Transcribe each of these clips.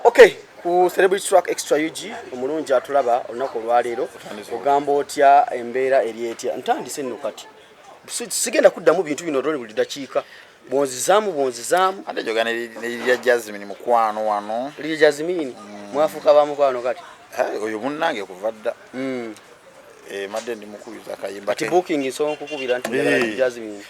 Okay, ku Celebrity Track Extra UG, omulungi atulaba olunaku olwaleero, ogamba otya? Embeera eri etya? Ntandise nno kati. Sigenda kuddamu bintu bino olwoli buli dakiika bwonzizaamu bwonzizaamu. Ate joga nerya Jasmine mukwano wano. Liri Jasmine, mwafuuka ba mukwano kati. Eh, oyo munnange kuva dda. Eh, madde ndi mukubiza akayimba. Kati booking nsobola okukubira nti njagala Jasmine.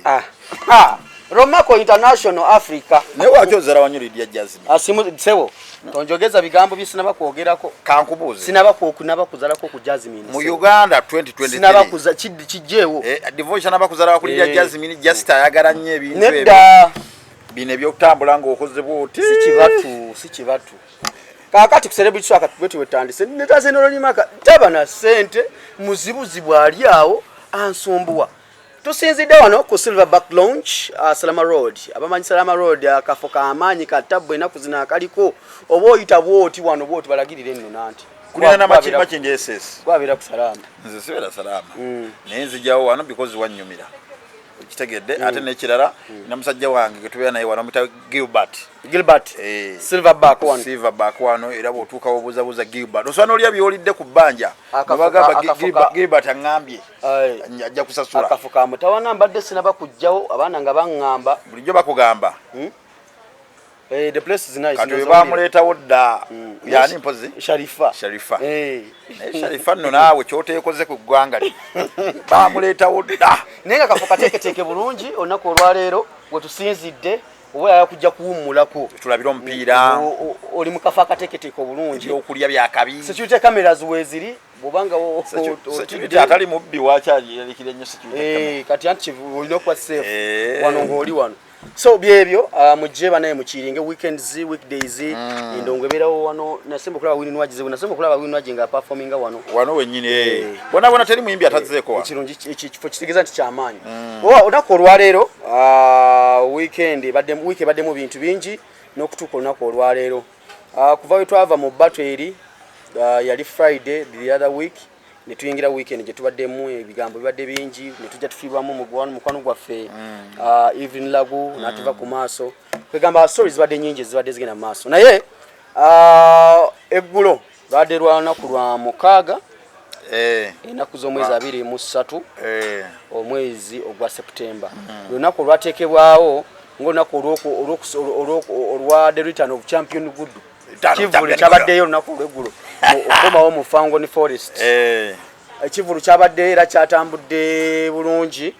Ah. Ah. Romako International Africa. Naye waki ozala wanyo Lydia Jasmine? Asimu sebo. Tonjogeza bigambo bye sinaba kwogerako. Kankubuuze. Sinaba kwokunaba kuzalako ku Jasmine. Mu Uganda 2023. Sinaba kuza kijjeewo. Eh, divorce naba kuzala ku Lydia Jasmine, just ayagala nnyo ebintu ebyo. Nedda. Bino ebyokutambula ng'okoze bw'oti. Si kibatu, si kibatu. Kaakati ku Celebrity Track bwe tuwetandise netaze n'olonimaka taba na ssente, muzibuzibu ali awo ansumbuwa. Tusinzidde wano ku Silverback Lounge, Salama Road. Abamanyi Salama Road, akafo k'amaanyi katabbu ennaku zino akaliko, oba oyita bwoti wano bwoti balagirire nno nanti. Kulina Makindye SS. Gwabeera ku Salama. Nze sibeera Salama. Naye nzijawo wano because wannyumira. Okitegedde? Ate n'ekirala, na musajja wange gwe tubeera naye wano muyita Gilbert. Gilbert. Eh. Silverback wano. Silverback wano, era bw'otuuka obuuzabuuza Gilbert. Osobola n'olya by'olidde ku bbanja. Akafo Bagamba Gilbert aŋŋambye ajja kusasula. Akafo ka mutawana, mbadde sinaba kujjawo, abaana nga baŋŋamba. Bulijjo bakugamba. Eh, the place is nice. Kati oyo bamuleetawo dda. Yani mpozi? Sharifa. Sharifa. Eh. Naye Sharifa nno naawe kyoteekoze ku ggwanga lye. Bamuleetawo dda. Naye nga kafo kateeketeeke bulungi. Olunaku olwaleero we tusinzidde, oba oyagala kujja kuwummulako, tulabire omupiira, oli mu kafo akateeketeeke obulungi. Ebyokulya byakabi. Security cameras weeziri bwobanga Security atali mubbi wakyaliralikira nnyo security camera. Eh, kati anti olina okuba safe wano ng'oli wano. So byebyo, mujje banaye mukiringe weekends, weekdays. Endongo ebeerawo wano. Nasemba okulaba Winnie Nwagi, nasemba okulaba Winnie Nwagi nga performinga wano. Wano wennyini, eh. Bona bona teri muyimbi atazzeeko wano. Ekirungi ekifo kitegeeza nti kyamaanyi. Oba olunaku olwaleero, weekend ebadde, week ebaddemu bintu bingi n'okutuuka olunaku olwaleero. Kuva we twava mu battle eri, yali Friday the other week, ne tuyingira weekend gye tubaddemu ebigambo bibadde bingi, ne tujja tufiirwamu mukwano gwaffe, Evelyn Lagu, n'atuva ku maaso. Kwegamba stories zibadde nyingi ezibadde zigenda mu maaso, naye eggulo lwadde lwa lunaku lwa mukaaga, ennaku z'omwezi 23, omwezi ogwa September, lunaku olwateekebwawo ng'olunaku olwa the return of Champion Gudu. Return of Kivulu Champion. Kyabaddeyo olunaku olweggulo okukomawo mu Fangone Forest. Ekivulu kyabadde era kyatambudde bulungi,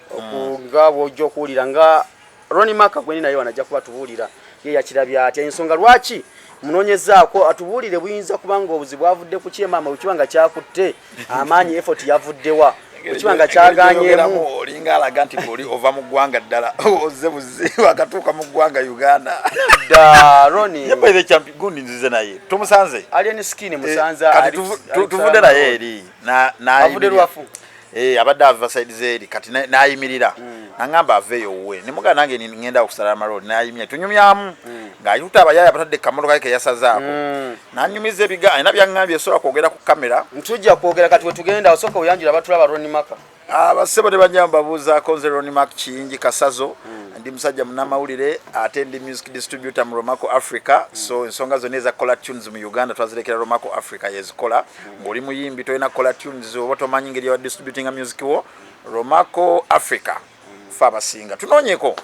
nga bw'ojja okuwulira nga Ronnie Mark gweni naye wano ajja kuba tubuulira ye yakirabye atya, ensonga lwaki munoonyezaako, atubuulire buyinza kuba nga obuzibu bwavudde ku kyemaama, bwekiba nga kyakutte amaanyi, effort yavuddewa, bwekiba nga kyaganyemu. Olinga alaga nti oli ova mu ggwanga ddala, ozze buzi wakatuuka mu ggwanga Uganda. Dda Ronnie. Ye by the champion gundi nzize naye tumusanze. Alien Skin musanze. Kati tuvudde naye eri avudde n'ayimirira. Lwafu. Eh, abadde ava side zeeri, kati n'ayimirira naŋŋamba aveeyo wuwe, nemugaa nange ŋŋenda okusala amaloli, n'ayimira tunyumyamu ng'ayuta abayaayi abatadde kamotoka ke keyasazaako, n'anyumiza ebiga alina byaŋŋambye esobola kwogera ku kamera. Ntujja kwogera kati wetugenda. Osooka oyanjula batulaba, Ronnie Maka. Abasebo ne banyamba babuuzaako, nze Ronnie Mark Kiyingi Kasazo. Ndi musajja munnamawulire ate ndi music distributor mu Romaco Africa. So ensonga zonna eza caller tunes mu Uganda twazirekera Romaco Africa, yezikola. Ng'oli muyimbi tolina caller tunes oba tomanyi ngeri ya distributinga music wo, Romaco Africa fe abasinga tunoonyeko.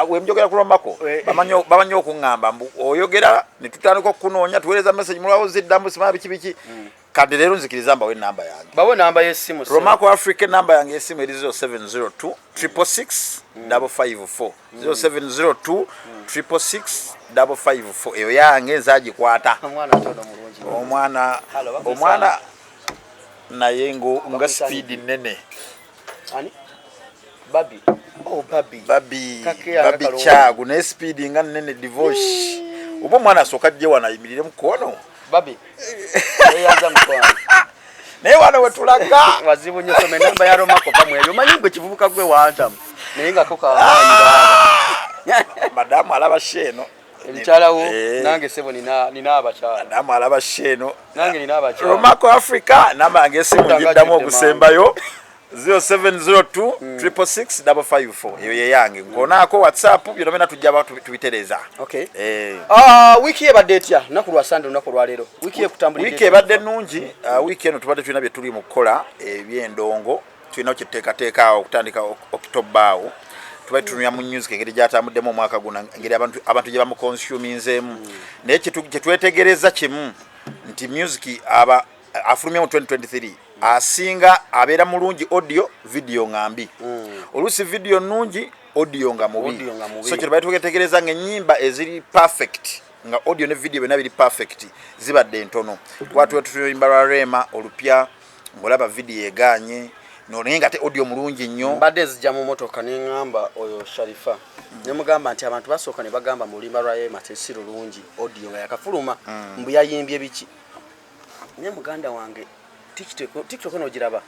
Wemjogera ku Romaco, bamanyi okuŋŋamba mbu oyogera ne tutandika okukunoonya, tuweereza message mulwawo ziddamu simanya biki biki. Kati leero nzikiriza mbawe enamba yange. Bawe namba y'essimu, sir. Romaco Africa, enamba yange y'essimu eri 0702 666 554, 0702 666 554. Eyo yange, nzagikwata. Omwana atono mulungi. Omwana Hello, bakusana. Omwana naye nga Bakusana. speed nene. Ani? Babi. Oh, Babi. Babi. Kake yanga Babi. kalongo. Kyagu naye speed nga nene. Divorce oba omwana asooka ajje wano ayimirire mukono. Babi. Eyanza mukwano. Naye wano wetulaga. Wazibu nnyo. Soma enamba ya Romako pamweyo. Omanyi gwe kivubuka gwe wantamu. Naye nga ko kamaanyi baaba. Madamu alaba sheeno. Ebikyalawo. Eh. Nange sebo nina abakyala. Madamu alaba sheeno. Nange nina abakyala. Romaco Africa, namba yange esimu Nga ngiddamu ajjudde. okusembayo. 0702 666 554, eyo yeyange. Nkonaako WhatsApp, byonna byonna tujja tubitereza. Okay. Ah, wiiki ebadde etya? Lunaku lwa Sande, olunaku olwaleero, wiiki ekutambulidde? Wiiki ebadde nnungi. Wiiki eno tubadde tulina bye tuli mu kukola ebyendongo, tulina kyetuteekateeka awo okutandika October awo. Tubadde tutunulira mu music engeri gyatambuddemu omwaka guno, engeri abantu gye bamuconsuminzeemu. Naye kyetwetegereza kimu nti music aba afulumya mu 2023 asinga abeera mulungi audio, video nga mbi. Oluusi video nnungi, audio nga mubi. Audio nga mubi. So kye twetegereza nga ennyimba eziri perfect, nga audio ne video byonna biri perfect, zibadde ntono. Kuba tuba tutuyimba lwa Rema olupya, ng'olaba video eganye, naye nga ate audio mulungi nnyo. Mbadde nzija mu motoka neŋŋamba oyo Sharifa, nemugamba nti abantu basooka ne bagamba mu luyimba lwa Rema tesi lulungi audio nga yakafuluma, mbu yayimbye biki. Naye muganda wange, TikTok nogiraba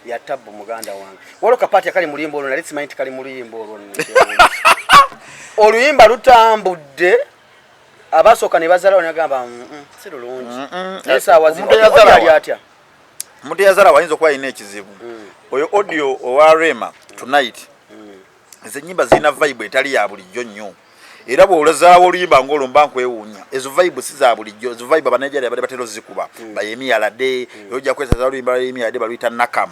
ya tabbu. Muganda wange, waliwo ka part akali mu luyimba olwo, nali simanyi nti kali mu luyimba olwo. Oluyimba lutambudde, abasooka ne bazalawo negamba, si lulungi." Naye saawa zino Omuntu eyazalawa. ali atya? Omuntu eyazalawo ayinza okuba alina ekizibu. Oyo audio owa Rema Tonight, ezo ennyimba zirina vibe etali ya bulijjo nnyo, era bw'olozaawo oluyimba ng'olwo mba nkwewuunya. Ezo vibe si za bulijjo. Ezo vibe Abanigeria bali batera ozikuba, bayemi Alade. Era ojja kwesaza oluyimba lwa Yemi Alade baluyita Nakam,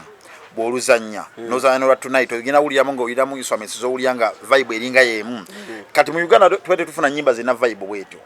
bw'oluzannya n'ozannya n'olwa Tonight, ogenda wuliramu ng'owuliramu instruments z'owulira nga vibe eringa y'emu. Kati mu Uganda tuba tetufuna nnyimba zirina vibe bwetyo.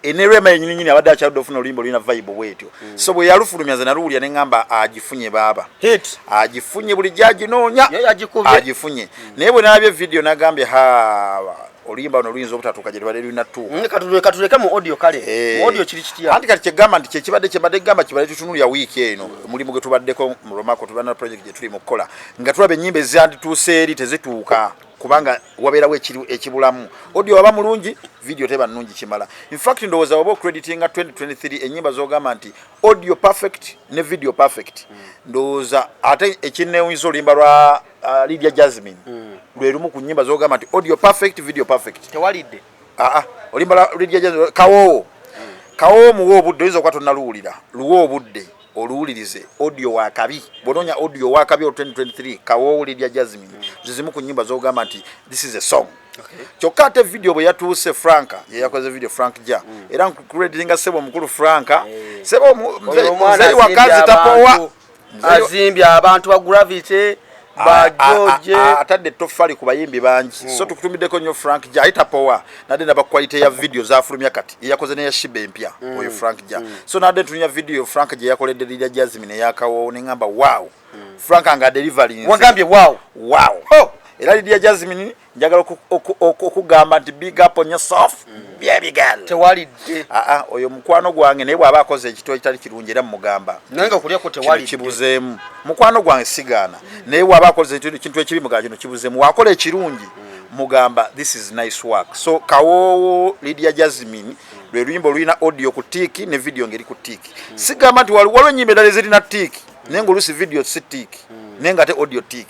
Ne Rema yenyini nyini abadde akyaludde ofuna oluyimba olulina vibe bwetyo. So bwe yalufulumya, nze naluwulira ne ŋŋamba agifunye baaba. Hit. Agifunye, bulijjo aginoonya. Ye yagikubye. Agifunye, naye bwe nalabye video nagambye, ha, oluyimba luno luyinza obutatuuka gye lubadde lulina tuuka. Katuleke mu audio kale. Mu audio kiri kitya? Anti kati kyegamba nti kyekibadde, kyembadde gamba kibadde tutunulya wiiki eno, omulimu gwe tubaddeko mu Romako, tuba na project gye tuli mu kukola, nga tulaba ennyimba ezandituuse eri tezituuka kubanga wabeerawo ekibulamu. Audio waba mulungi, video teba nnungi kimala. In fact ndowooza waba ocreditinga 2023 ennyimba z'ogamba nti audio perfect ne video perfect, ndowooza ate ekinneewunyisa oluyimba lwa Lydia Jasmine lwe lumu ku nnyimba z'ogamba nti audio perfect, video perfect. Tewalidde. Aa, oluyimba lwa Lydia Jasmine Kawoowo. Kawoowo muwe obudde, oyinza okuba tonnaluwulira, luwe obudde oluwulirize. Audio wakabi, bw'onoonya audio wakabi ol 2023, Kawoowo, Lydia Jasmine, zizimu ku nnyimba z'ogamba nti this is a song. Kyokka ate video bwe yatuuse, Franka ye yakoze video, Frank Ja. Era nkucreditinga sebo omukulu Franka, sebo Oyo omwana muzeeyi wakazi azimbye tapowa. abantu. Azimbye abantu ba Gravity, ba George. Atadde ettoffaali ku bayimbi bangi, so tukutumiddeko nnyo Frank Ja. Ayitapowa nadde ndaba quality ya video zafulumya kati, yeyakoze neya Sheebah empya, oyo Frank Ja. So nadde ntunya video Frank gye yakoledde Lydia Jasmine eyakawo, neŋŋamba wow, Frank nga delivering. Wagambye wow? Wow. Era Lydia Jasmine, njagala okugamba nti big up on yourself, baby girl. Tewalidde. Aa, oyo mukwano gwange, naye bw'aba akoze ekito ekitali kirungi era mugamba. Naye nga okulyako Kino tewalidde. kibuzeemu. Mukwano gwange sigaana, naye waba akoze ekintu ekibi mugamba kino kibuzeemu, wakola ekirungi mugamba this is nice work. So Kawoowo, Lydia Jasmine, lwe luyimba olulina audio ku tick ne video ngeri ku tick. Sigamba nti waliwo ennyimba endala ezirina tick naye ngaoluusi video si tick, naye nga ate audio tick.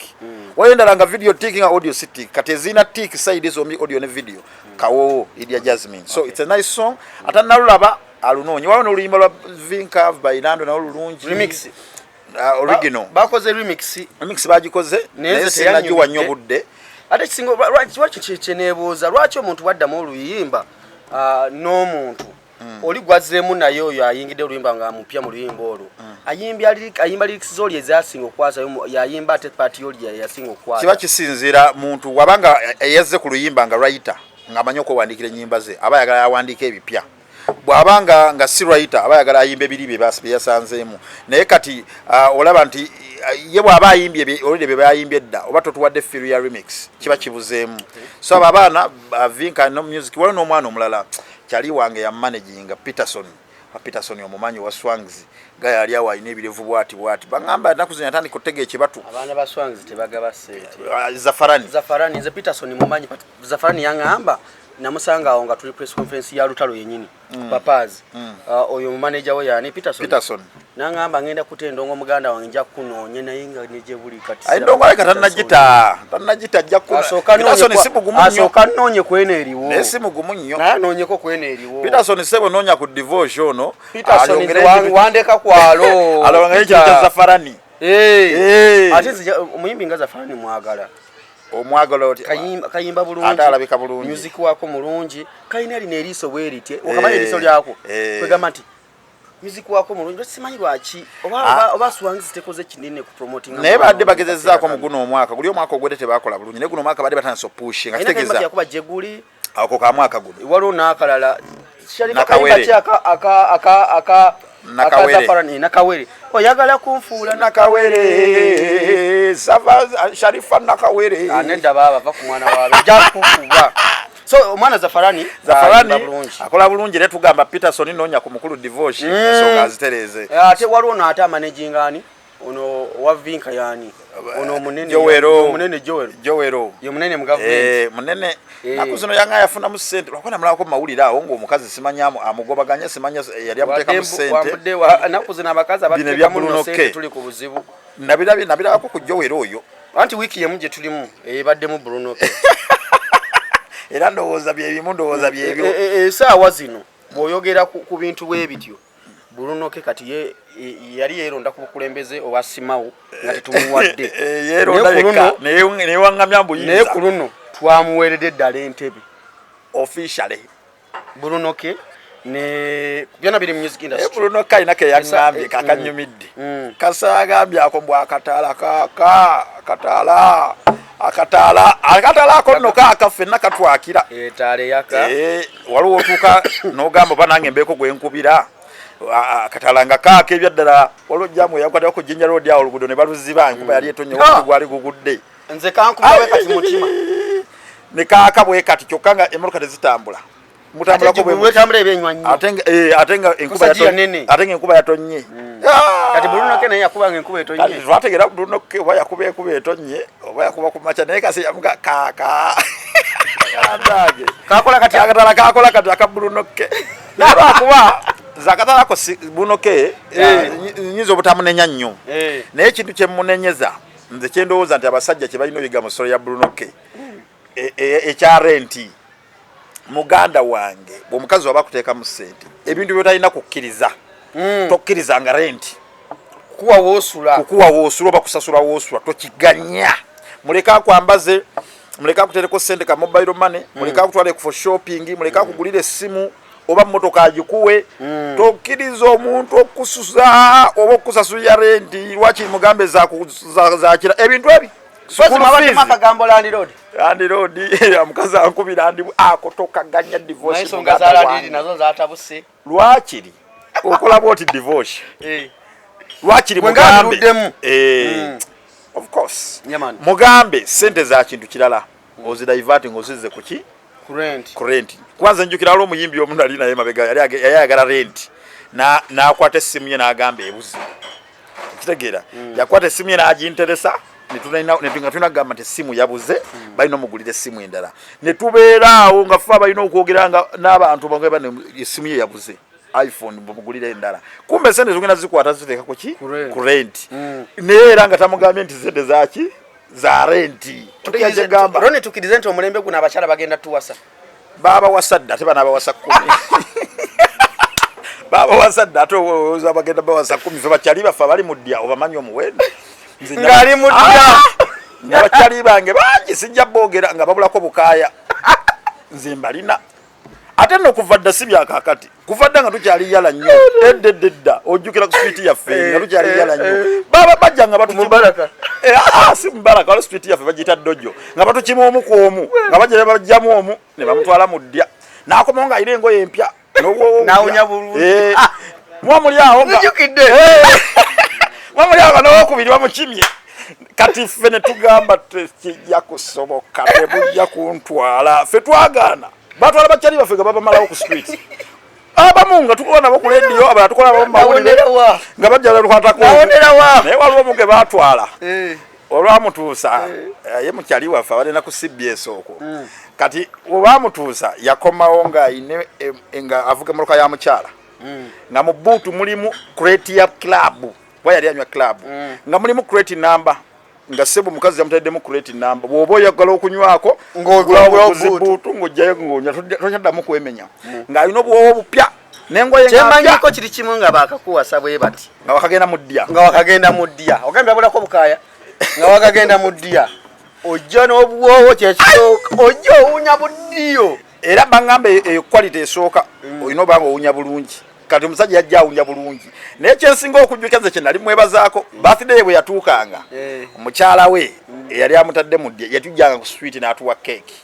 Waliwo endala nga video tick nga audio si tick. Kati ezirina tick side zombi, audio ne video, Kawoowo, Lydia Jasmine. So it's a nice song, ate nalulaba alunoonye. Waliwo n'oluyimba lwa Vinkav by Nando, nalwo lulungi. Remix. Original. Bakoze remix. Remix bagikoze. Naye naye nze sinagiwa nnyo teyanyumidde. budde. Ate kisinga lwaki kyeneebuuza, lwaki omuntu waddamu oluyimba n'omuntu oli gwazzeemu, naye oyo ayingidde oluyimba nga mupya mu luyimba olwo, ayimbya ayimba lyrics z'oli ezasinga okukwasa, yayimba ate part y'oli yasinga okukwata? Kiba kisinziira muntu. Wabanga eyazze ku luyimba nga writer, ng'amanyi okwewandiikira ennyimba ze, aba ayagala awandiika ebipya. Bw'aba nga si writer, aba ayagala ayimba ebiri bye yasanzeemu. Naye kati olaba nti ye bw'aba ayimbye olwedde bye bayimbye edda, oba totuwadde feel ya remix, kiba kibuzeemu. So abo abaana Vinka no music, waliwo n'omwana omulala kyali wange ya managinga, Peterson. Peterson omumanyi wa Swangs, gaya ali awo alina ebirevu bwati bwati, baŋŋamba ennaku zino yatandika otega ekibatu. Abaana ba Swangs tebagaba ssente. Zafarani. Zafarani, nze Peterson mumanyi. Zafarani yaŋŋamba, namusanga awo nga tuli press conference ya Lutalo yenyini, Papazi. Oyo manager we yani Peterson. Peterson. Naŋŋamba ngenda kuta endongo, muganda wange, nja kunoonya, naye nga nije buli kati. Ayi, ndongo aleka tannagita, tannagita, ajja kukula. Asooka Peterson si mugumu nnyo. Asooka noonye kweno eriwo. Naye si mugumu nnyo. Naye anoonyeko kweno eriwo. Peterson sebo, noonya ku divorce ono. Peterson ayongere wandeka kwalo. Alongere ekintu kya Zafarani. Eh. Ate nze omuyimbi nga Zafarani mwagala. Omwagala oti? Kayimba bulungi. Ate alabika bulungi. Music wako mulungi. Kalina lino eriiso bwerite. Okamanya eriiso lyako. Kwegamba nti music wako mulungi, simanyi lwaki oba Swangz tekoze kinene ku promoting. Naye badde bagezezzaako mu guno omwaka guli, omwaka ogwedde tebakola bulungi, naye guno omwaka badde batandise opushinga. Kitegeeza yakuba jeguli. Ako ka mwaka guno. Waliwo n'akalala. Nakawere. Aka Nakawere. Zafarani Nakawere, oyagala kunfuula. Nakawere, Sava Sharifa Nakawere. Ah, nedda baaba, va ku mwana waabe, ja kukuba. So omwana Zafarani Zafarani ayimba bulungi. Akola bulungi, era tugamba Peterson, noonya ku mukulu Divoshi, ensonga azitereeze. Ate waliwo naate amanaging ani ono owa Vinka, yani ono omunene? Joero. Omunene Joero. Joero. Ye munene mu gavumenti. Eh, munene. Naku zino yanga yafunamu ssente, lwakuba namulabako mu mawulire awo ng'omukazi simanya amugobaganya, simanya yali amuteekamu ssente. Wambudde naku zino abakazi Bino ebya abateekamu nno Bruno sente K. tuli ku buzibu. Nabirabye, nabirabako ku Joero oyo. Anti wiiki yemu gye tulimu ebaddemu Bruno K. Era ndowooza byebimu, ndowooza byebyo. Esaawa zino bw'oyogera ku bintu bwe bityo, Bruno K kati ye yali yeeronda ku bukulembeze obwa Simawu nga tetumuwadde. Yeeronda Naye ku yekka luno newaŋŋamya naye mbuyinza. Ku luno twamuweeredde eddala entebe. Officially. Bruno K ne byonna biri mu music Naye industry. Bruno K alina ke yaŋŋambye kakanyumidde. Kasa agambye ako mbw akataala kaaka, akataala, akataala, akataala ako nno kaaka, ffenna katwakira. Etaala eyaka. Waliwo otuuka n'ogamba oba nange mbeeko gwe nkubira. Akataala nga kaaka ebyaddala. Waliwo jamu yakwatako ku Jinja Road awo, oluguudo ne baluziba, enkuba yali etonye, Ah! gwali gugudde. Nze kankubawe kati mutima. Ne kaaka bwe kati, kyokka nga emmotoka tezitambula, mutambulako bwe muti. Wetambula ebenywa nnyo. Ate nga enkuba Kusa giya nene. Ate nga enkuba yatonnye. Kati Bruno K naye yakubanga enkuba Kati etonnye. twategera Bruno K oba yakuba enkuba etonnye oba yakuba ku makya, naye kasi yamuga kaaka Andage. Kakola kati. Akatala kakola kati aka Bruno K, naye lwakuba nze akatala ako si Bruno K nyinza obutamunenya nnyo. Naye ekintu kyemunenyeza nze, kyendowooza nti abasajja kye balina oyiga mu ssolo ya Bruno K, ekya renti. Muganda wange, bw'omukazi waba akuteekamu ssente, ebintu byotalina kukkiriza, tokkirizanga renti. Kuwa woosula. Kukuwa woosula oba kusasula woosula, tokiganya. Muleke akwambaze, muleke akutereko ssente ka mobile money, muleke akutwale for shopping, muleke akugulira essimu oba motoka agikuwe. Tokkiriza omuntu okususa oba okusasulira renti. Lwaki? Mugambe zakira ebintu ebi. School fees. Akagambo landlord. Landlord, omukazi ankubira ndi ako, tokaganya divorce. Naye ensonga Muganda za landlord wange. nazo zatabuse. Lwakiri okola bwoti divorce, lwakiri Gwe nga mugambe abiruddemu. Of course. Yeah, man. Mugambe sente za kintu kirala ozidivert ng'ozizze kuki? Ku rent. Ku rent. Kwanza njukira waliwo omuyimbi omu nali naye mabega, yali ayagala rent, n'akwata essimu ye n'agamba ebuze. Kitegeera, yakwata essimu ye n'aginteresa, nga tulina kugamba nti essimu yabuze, balina omugulira essimu endala. Ne tubeera awo nga fe abalina okwogera nga n'abantu bagamba essimu ye yabuze, iPhone, bamugulira endala. Kumbe sente zigenda zikwata ziteeka kuki? Ku rent. Ku rent. Naye era nga tamugambye nti sente zaki? Za renti. Otegamba Roni, tukkirize nti omulembe guno abakyala bagenda tuwasa. Babawasa dda, ate banabawasa 10. Babawasa dda, ate olowooza bagenda bawasa 10? Fe bakyali baffe abali mu ddya obamanyi omuwendo. Nze Ng'ali mu ddya. Ah! Nabakyali bange bangi, sijja boogera nga babulako bukaaya, nze mbalina. Ate nno kuva dda, si byakakati, kuva dda nga tukyali yala nnyo, edda edda edda, ojjukira ku street yaffe nga tukyali yala nnyo, baba bajja nga batukima. Mubaraka. Si Mubaraka, waliwo street yaffe bagiyita Dojo, nga batukima omu ku omu, nga bajja ne bajjamu omu ne bamutwala mu ddya, n'akomawo ng'alina engoye empya n'obuwoowo obupya. N'awunya bulungi. Muba muli awo nga Nzijukidde. Muba muli awo nga n'owokubiri bamukimye. Kati ffe ne tugamba tekijja kusoboka, tebujja kuntwala. Ffe twagaana. Batwala bakyali baffe nga babamalawo ku street, abamu nga tukola nabo ku lediyo, abalala tukola nabo mu mawulire. Nawonerawa. Nga bajja balukwatako. Nawonerawa. Naye waliwo omu ge baatwala, olwamutuusa ye mukyali waffe abalina ku CBS okwo. Kati olwamutuusa yakomawo ng'ayine nga avuga emmotoka ya mukyala, nga mu boot mulimu crate ya club, kuba yali anywa club, nga mulimu crate namba, nga sebo omukazi yamutaddemu crate namba. Bw'oba oyagala okunywako, Ng'ogula ng'ogula boot. boot, ng'ojjayo ng'onywa, tonyaddamu kwemenya, ng'alina obuwoowo bupya. Nengoye kyemanyiko kiri kimu nga bakakuwasa bwe bati nga wakagenda mu ddya, nga wakagenda mu ddya, ogambye abulako bukaaya, nga wakagenda mu ddya, ojja n'obuwoowo, kyekisooka ojja owunya buddiyo. Era baŋŋamba eyo quality esooka, olina obanga owunya bulungi. Kati omusajja yajja awunya bulungi, naye kyensinga okujjuka nze kyenali mwebazaako, birthday bwe yatuukanga, omukyala we eyali amutadde mu ddya yatujjanga ku street n'atuwa keeki,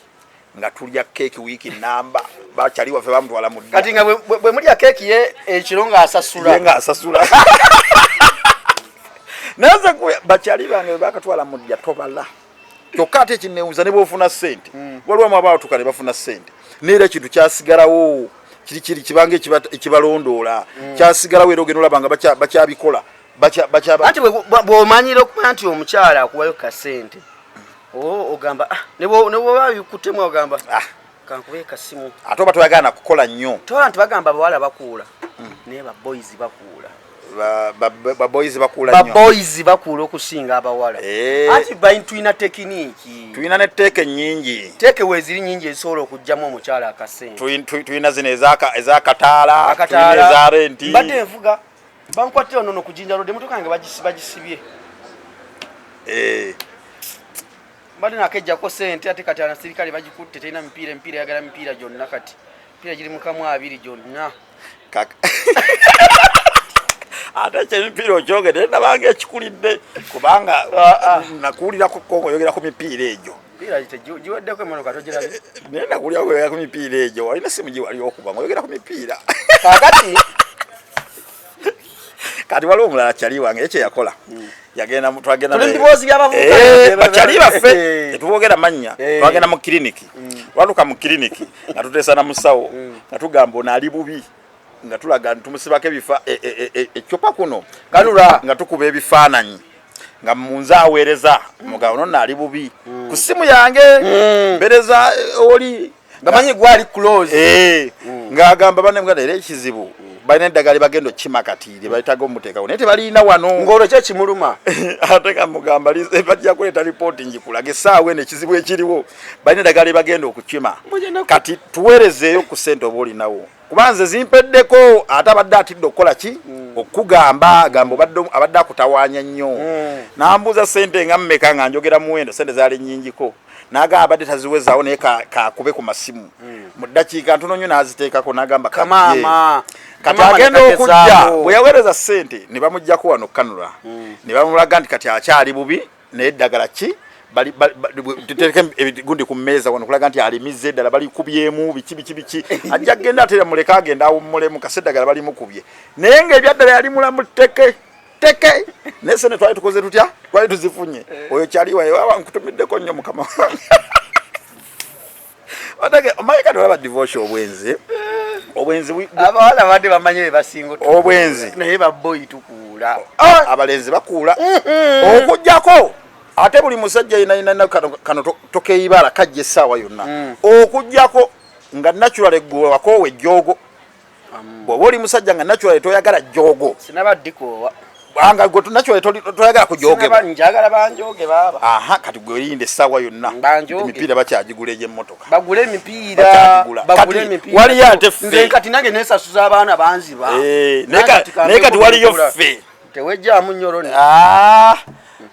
nga tulya keeki wiiki namba. Bakyali waffe bamutwala mu ddya. Kati nga bwe mulya keeki ye ekiro ng'asasula. Ye ng'asasula. Naye nze bakyali bange bwe bakatwala mu ddya tobala. Kyokka ate ekinewuuza, ne bwofuna ssente, waliwo amu abaatuka ne bafuna ssente, neera ekintu kyasigalawo kiri kiri kibanga ekibalondoola kyasigalawo, era ogenda olaba nga bakyabikola. Anti bw'omanyira okumanya nti omukyala akuwayo kasente, ogamba, "Ah," ne bw'oba bikutemu ogamba, Ah, kankube kasimu. Ate oba toyagala na kukola nnyo. Tola nti bagamba abawala bakuula, naye baboys bakuula. Baboys bakuula nnyo. Baboys bakuula okusinga abawala. Anti tulina technique. Tulina ne teeke nnyingi. Teeke weeziri nyingi ezisobola okuggyamu omukyala akasente. Tulina zino ezakataala, tulina eza renti. Mbadde nvuga, bankwatira nono ku Jinja Road, emotoka yange bagisibye. Mbadde nakejjako sente, ate kati abasirikale bagikutte, terina mipiira, emipiira eyagala mipiira gyonna, kati mipiira giri mukamu abiri gyonna. Ate kyemipiira okyogedde, nabanga ekikulidde, kubanga nakuwulirako ko oyogera ku mipiira egyo. Mipiira giweddeko, emotoka togirabye? Naye nakuwulirako oyogera ku mipiira egyo, walina simu giwali okuba nga oyogera ku mipiira. Kakati Kati waliwo omulala kyali wange, ye kyeyakola yagenda twagenda Tuli mu biboozi by'abavubuka. Bakyali baffe, tetwogera mannya. Twagenda mu kiriniki, twatuuka mu kiriniki nga tuteesa na musawo, nga tugamba ono ali bubi, nga tulaga nti tumusibako ebifa ecupa kuno. Kanula. Nga tukuba ebifaananyi nga munze aweereza mugabo nonno ali bubi ku simu yange, mpereza oli Ngamanyi gwali close. Ng'agamba banne muganda, era ekizibu balina eddagala lyebagenda okukima kati lyebayitaga omuteekawo, naye tebalina wano. Ng'olwo ki ekimuluma? Ate nga mugamba bajja kuleeta ripooti ngikulaga essaawa eno ekizibu ekiriwo, balina eddagala lyebagenda okukima, kati tuweerezeeyo ku ssente oba olinawo, kuba nze zimpeddeko. Ate abadde atidde okukola ki, okugamba gamba abadde akutawaanya nnyo. Nambuuza ssente nga mmeka, nga njogera muwendo, ssente zaali nnyingiko, n'agamba abadde taziwezaawo, naye kakube ku masimu. Mu ddakiika ntono nnyo n'aziteekako, n'agamba kajje. Kamaama. Kati Kamaama. agenda ne okujja kagezaako. bwe yaweereza ssente ne bamuggyako wano kanula, ne bamulaga nti kati akyali bubi, naye eddagala ki tuteeke ebigundi ku mmeeza wano kulaga nti alimiza eddala, balikubyemu biki biki biki, ajja kgenda ate muleke agenda awummulemu kasi eddagala balimukubye, naye ng'ebyaddala yali mulamu teke teke. Naye sente twali tukoze tutya, twali tuzifunye. Oyo kyali waye wawa nkutumiddeko nnyo mukama wange. Otege, omanyi kati olaba divorce, obwenzi, obwenzi Abawala badde bamanyi be basinga Obwenzi. Naye baboyi tukuula. Abalenzi bakuula okugjako ate buli musajja yenayina kano tokeyibaala kajja essaawa yonna, okugjako nga natural eggwe wakoowa ejjoogo. Bw'oba oli musajja nga natural toyagala jjoogo, Sinaba ddikoowa. Nga gwe natural toyagala kujoogebwa. Sinaba, njagala banjooge baaba. Aha, kati gwe oyinda essaawa yonna. Banjooge. Emipiira bakyagigula egy'emmotoka. Bagule emipiira. Bakyagigula. Bagule Kati emipiira. waliyo ate ffe. Nze kati nange nesasuza abaana banziba. Naye naye kati waliyo ffe. Tewejjaamu nnyo, Roni. Ah,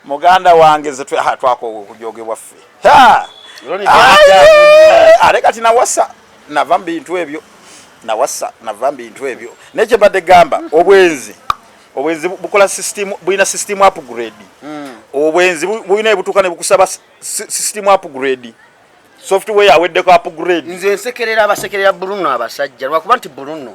muganda wange, nze twakoowa okujogebwa ffe. Ha! Roni, Ah, tewejjaamu. Ate kati nawasa, nava mu bintu ebyo, nawasa, nava mu bintu ebyo. Naye kyembadde gamba, obwenzi bukola system, bulina system upgrade. Obwenzi bulina ebutuuka ne bukusaba system upgrade, software aweddeko upgrade. Nze nsekerera abasekerera Bruno, abasajja, lwakuba nti Bruno,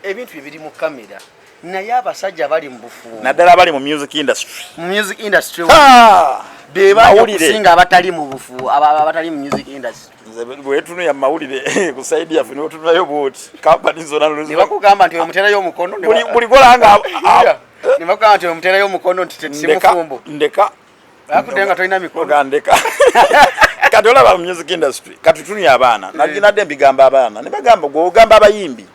Ebintu bye biri mu kamera, naye abasajja bali mu bufumbo, naddala abali mu music industry, mu music industry, Ha! be bangi Mawulire. okusinga abatali mu bufu, abatali mu music industry. Nze bwetunuya mu mawulire ku side yaffe, niwetununayo bwoti kampani zonna Ne bakugamba nti omuteerayo omukono ne buli gola nga ne bakugamba nti omuteerayo omukono nti ndeka simufumbo. Ndeka. Akudde nga tolina mikono. Oga ndeka. Kati olaba mu music industry kati tunuya abaana, naginadde mbigamba abaana ne bagamba gwe ogamba abayimbi.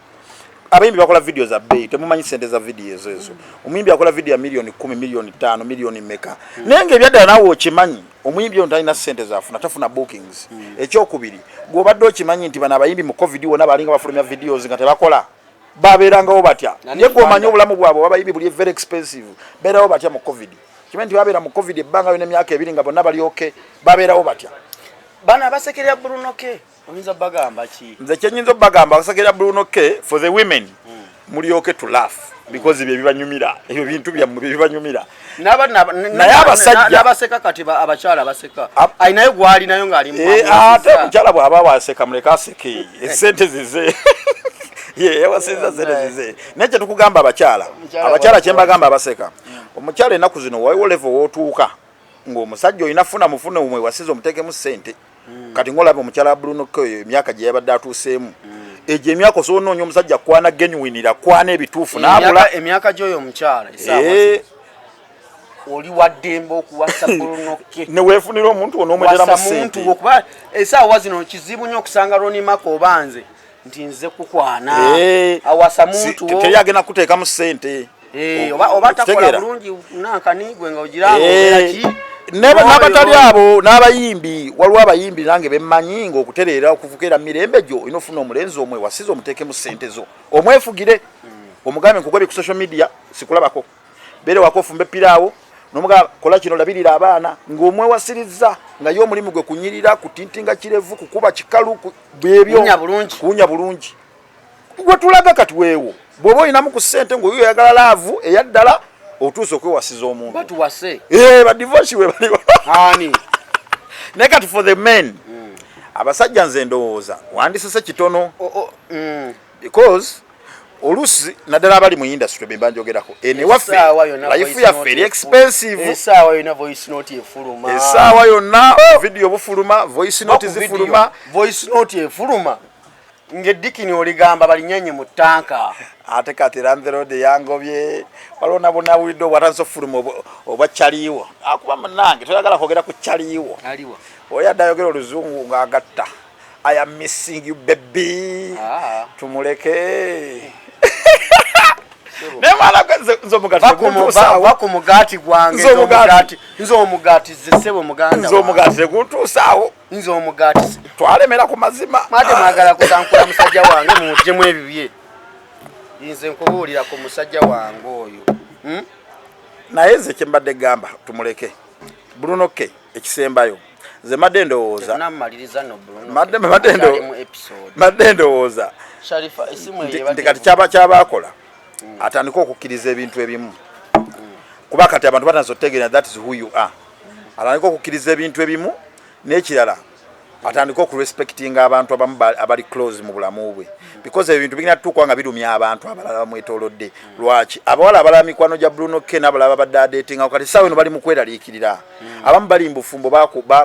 Abayimbi bakola video za bbeeyi, temumanyi sente za video ezo ezo. Omuyimbi akola video ya 10 miliyoni, 5 miliyoni, miliyoni meka, naye nga ebyaddala naawe okimanyi omuyimbi ono talina sente zafuna, tafuna bookings. Ekyokubiri, gw'obadde okimanyi nti bano abayimbi mu COVID wonna balinga bafulumya videos nga tebakola, babeerangawo batya? Nani Ye gwomanyi Rwanda? obulamu bwabwe abayimbi buli very expensive, beerawo batya mu COVID? Kimanyi nti babeera mu COVID ebbanga yona emyaka 2 nga bonna bali okay, babeerawo batya? Bano abasekerera Bruno K oyinza bagamba ki? Nze kyenyinza obagamba abasekerera Bruno K, for the women, mulyoke to laugh because bye bibanyumira, ebyo bintu byammwe bye bibanyumira. Naye abasajja- N'abaseka kati abakyala baseka. Alinayo gwalinayo ng'ali mu- Ate omukyala bw'aba waseka, muleke aseke, esente zize, ye yawasiza sente zize. Naye kyetukugamba abakyala, Omukyala abakyala bw'akola. Kyembagamba abaseka, omukyala ennaku zino waliwo level wootuuka ng'omusajja olina funa mufune omwewasiza omuteekemu sente. Kati ng'olaba omukyala wa Bruno K oyo, emyaka gye yabadde atuuseemu, egyo emyaka osobola onoonya omusajja kwana genuinira, kwana ebituufu, n'abula. Emyaka gy'oyo omukyala essaawa oli waddembe okuwasa Bruno K. Ne weefunira omuntu onoomweteramu Wasa muntu sente. okuba essaawa zino kizibu nnyo okusanga Ronnie Mark oba nze nti nze kukwana. Awasa muntu wo. Teri agenda kuteekamu sente. Oba takola Okitegeera? bulungi nankani gwe nga ogiranga obeera ki? N'abatali abo n'abayimbi, waliwo abayimbi nange bemmanyi ng'okutereera okuvukeera mirembe gyo olina ofuna omulenzi omwe wasize omuteekemu sente zo, omwefugire, omugambe nkugobye ku social media, sikulabako, beere wako ofumbe piraawo, nomugamba kola kino, labirira abaana, ng'omwewasiriza nga ye omulimu gwe kunyirira, kutintinga kirevu, kukuba kikalu, byebyo. Kuwunya bulungi. Kuwunya bulungi. Gwe tulaga kati weewo bw'oba olinamu ku ssente ng'oyo oyagala love eyaddala, otuuse okwewasiza omuntu. Batuwase. Badivosi we baliwo. Ani? Naye kati for the men, abasajja, nze ndowooza wandisese kitono because oluusi naddala abali mu industry bemba njogerako, eno ewaffe Essaawa yonna life voice yaffe note eri expensive. Essaawa yonna voice note efuluma. Essaawa yonna video bufuluma, voice note Ku video, zifuluma. Voice note efuluma ng'eddikini oligamba balinyanye mu ttanka. Ate kati landlord yangobye, waliwo nabonawulidde obwatandise ofuluma obwa kyaliiwo, akuba munange toyagala kwogera ku kyaliiwo. Aliwa? Oyo adde ayogera oluzungu ng'agatta "I am missing you, baby." Ah. Tumuleke naye mwana gwe, nze omugaati teguntuusaawo. Va ku mugaati gwange. Nze omugaati. Nze omugaati ze ssebo muganda Nze wange. omugaati teguntuusaawo. Nze omugaati. Twalemera ku mazima. Mwate mwagala kutankula musajja wange, mumugyemu ebibye. Nze nkubuulira ku musajja wange oyo. Naye nze kyembadde gamba tumuleke Bruno K. Ekisembayo, nze madde ndowooza Tetunamumaliriza no Bruno. Madde Mu episode. Madde ndowooza Sharifa, esimu eyo nti ebadde nti kati kyabakola atandike okukkiriza ebintu ebimu, kuba kati abantu batandise okutegeera that is who you are. Atandike okukkiriza ebintu ebimu, n'ekirala atandike okurespectinga abantu abamu abali close mu bulamu bwe, because ebintu bigenda tutuuka nga birumya abantu abalala bamwetoolodde. Lwaki abawala abalala mikwano gya Bruno K n'abalala babadde adeetinga kati saawa eno bali mu kweraliikirira? Abamu bali mu bufumbo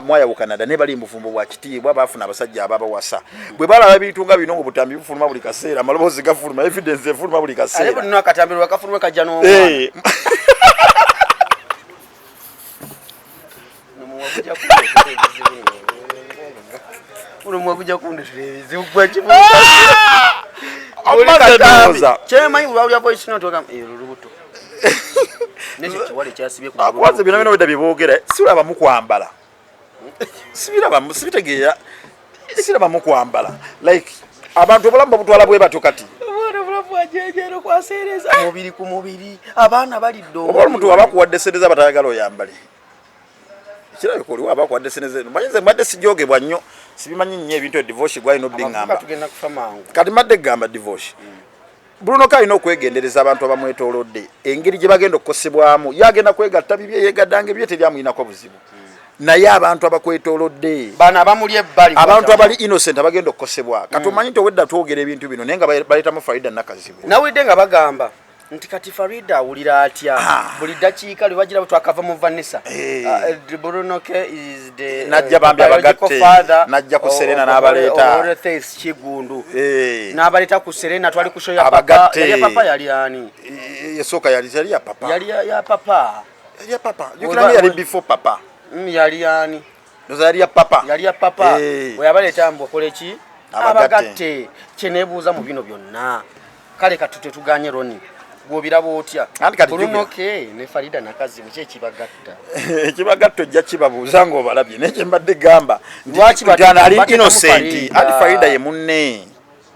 mwayawukana dda, naye bali mu bufumbo bwa kitiibwa, bafuna abasajja ababawasa. Bwe balaba ebintu nga bino, ngaobutambi bufuluma buli kaseera, amaloboozi gafuluma, evidence efuluma buli Ate kaseera. buli akatambi lwakafuluma kajja n'omwana. Mulimu gujja kundetera ebizibu gwe kibuuka. Omaze ndowooza. Kyemanyi bwe bawulira voice note bagamba ero lubuto. Nekyo kiwale kyasibye ku Akuwaze byonna byonna wedda bye boogera, sirabamu kwambala, sibirabamu, sibitegeera, sirabamu kwambala, like abantu obulamu babutwala bwe batyo kati. Obwana obulamu bwajejero kwaseereza mubiri ku mubiri, abaana balidde. Oba omuntu waba akuwadde sente z'abatayagala oyambale, kirabika oliwo aba akuwadde sente ze. Manyi nze mbadde sijogebwa nnyo, sibimanyi nnyo ebintu ebyo. Divorce gwalina obiŋŋamba. Tugenda kufa mangu. Kati mbadde gamba divorce, Bruno K alina okwegendereza abantu abamwetoolodde, engeri gye bagenda okukosebwamu. Ye agenda kwegatta bibye, yegaddanga ebibye, teryamuyinako buzibu, naye abantu abakwetoolodde, Bano abamuli ebbali, abantu abali innocent abagenda okukosebwa. Kati omanyi nti owedda twogera ebintu bino, naye nga baleetamu Farida Nakazibwe. Nawulidde nga bagamba nti kati Farida awulira atya buli ddakiika lwe bagira twakava mu Vanessa. Eh. Bruno K is the Najja bambi biological abagatte, father najja ku Serena n'abaleeta. of Faith Kigundu. Eh. N'abaleeta ku Serena, twali ku show ya papa. Abagatte. Yali ya papa, yali ani? Esooka yali ya papa. Yali ya papa. Yali ya papa. Jjukira nga yali before papa. Yali ani? Ndoza yali ya papa. Yali ya papa. Eh. Bwe yabaleeta mbu okole ki? Abagatte. Abagatte. Kyeneebuuza mu bino byonna, Kale kati tetuganye Roni, gwobiraba otya? Anti kati Bruno jjukira. K ne Farida Nakazibu, ki ekibagatta? Ekibagatta ojja kibabuuza ng'obalabye, naye kyembadde gamba nti Lwaki nti ano ali bateekamu innocent. Farida? Anti Farida ye munne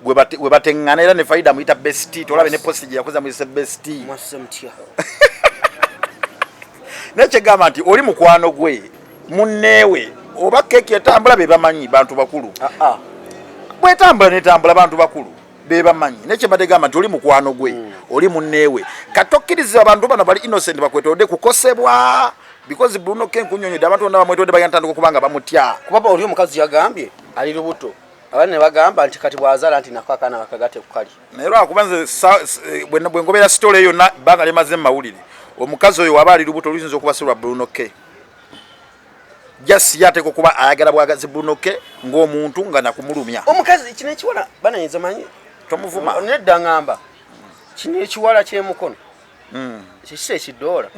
gwe bateŋŋana, era ne Farida amuyita bestie. Tolabe ne post gye yakoze, amuyise bestie. Mwasuze mutya? Naye kyegamba nti oli mukwano gwe, munneewe, oba keeki etambula be bamanyi, bantu bakulu. Ah, ah. Bwetambula netambula, bantu bakulu be bamanyi. Naye kyembadde gamba nti oli mukwano gwe, oli munneewe, katokkiriza abantu bano bali innocent bakwetodde kukosebwa, because Bruno K, nkunyonyodde, abantu bonna bamwetodde bagenda tandika okuba nga bamutya. Kuba oli omukazi yagambye ali lubuto, abaana ne bagamba nti kati bw'azaala nti nako akaana bakagate ku kali. Naye lwakuba nze bwe ngobera story eyo yonna, ebbanga lyemaze mu mawulire, omukazi oyo waba ali lubuto luyinza okuba si lwa Bruno K. Just ye ateeka okuba ayagala bwagazi Bruno K ng'omuntu nga nakumulumya. Omukazi kino ekiwala banayinza manyi. Tomuvuma. Nedda, ŋŋamba kino ekiwala ky'emukono kyekisa ekidoola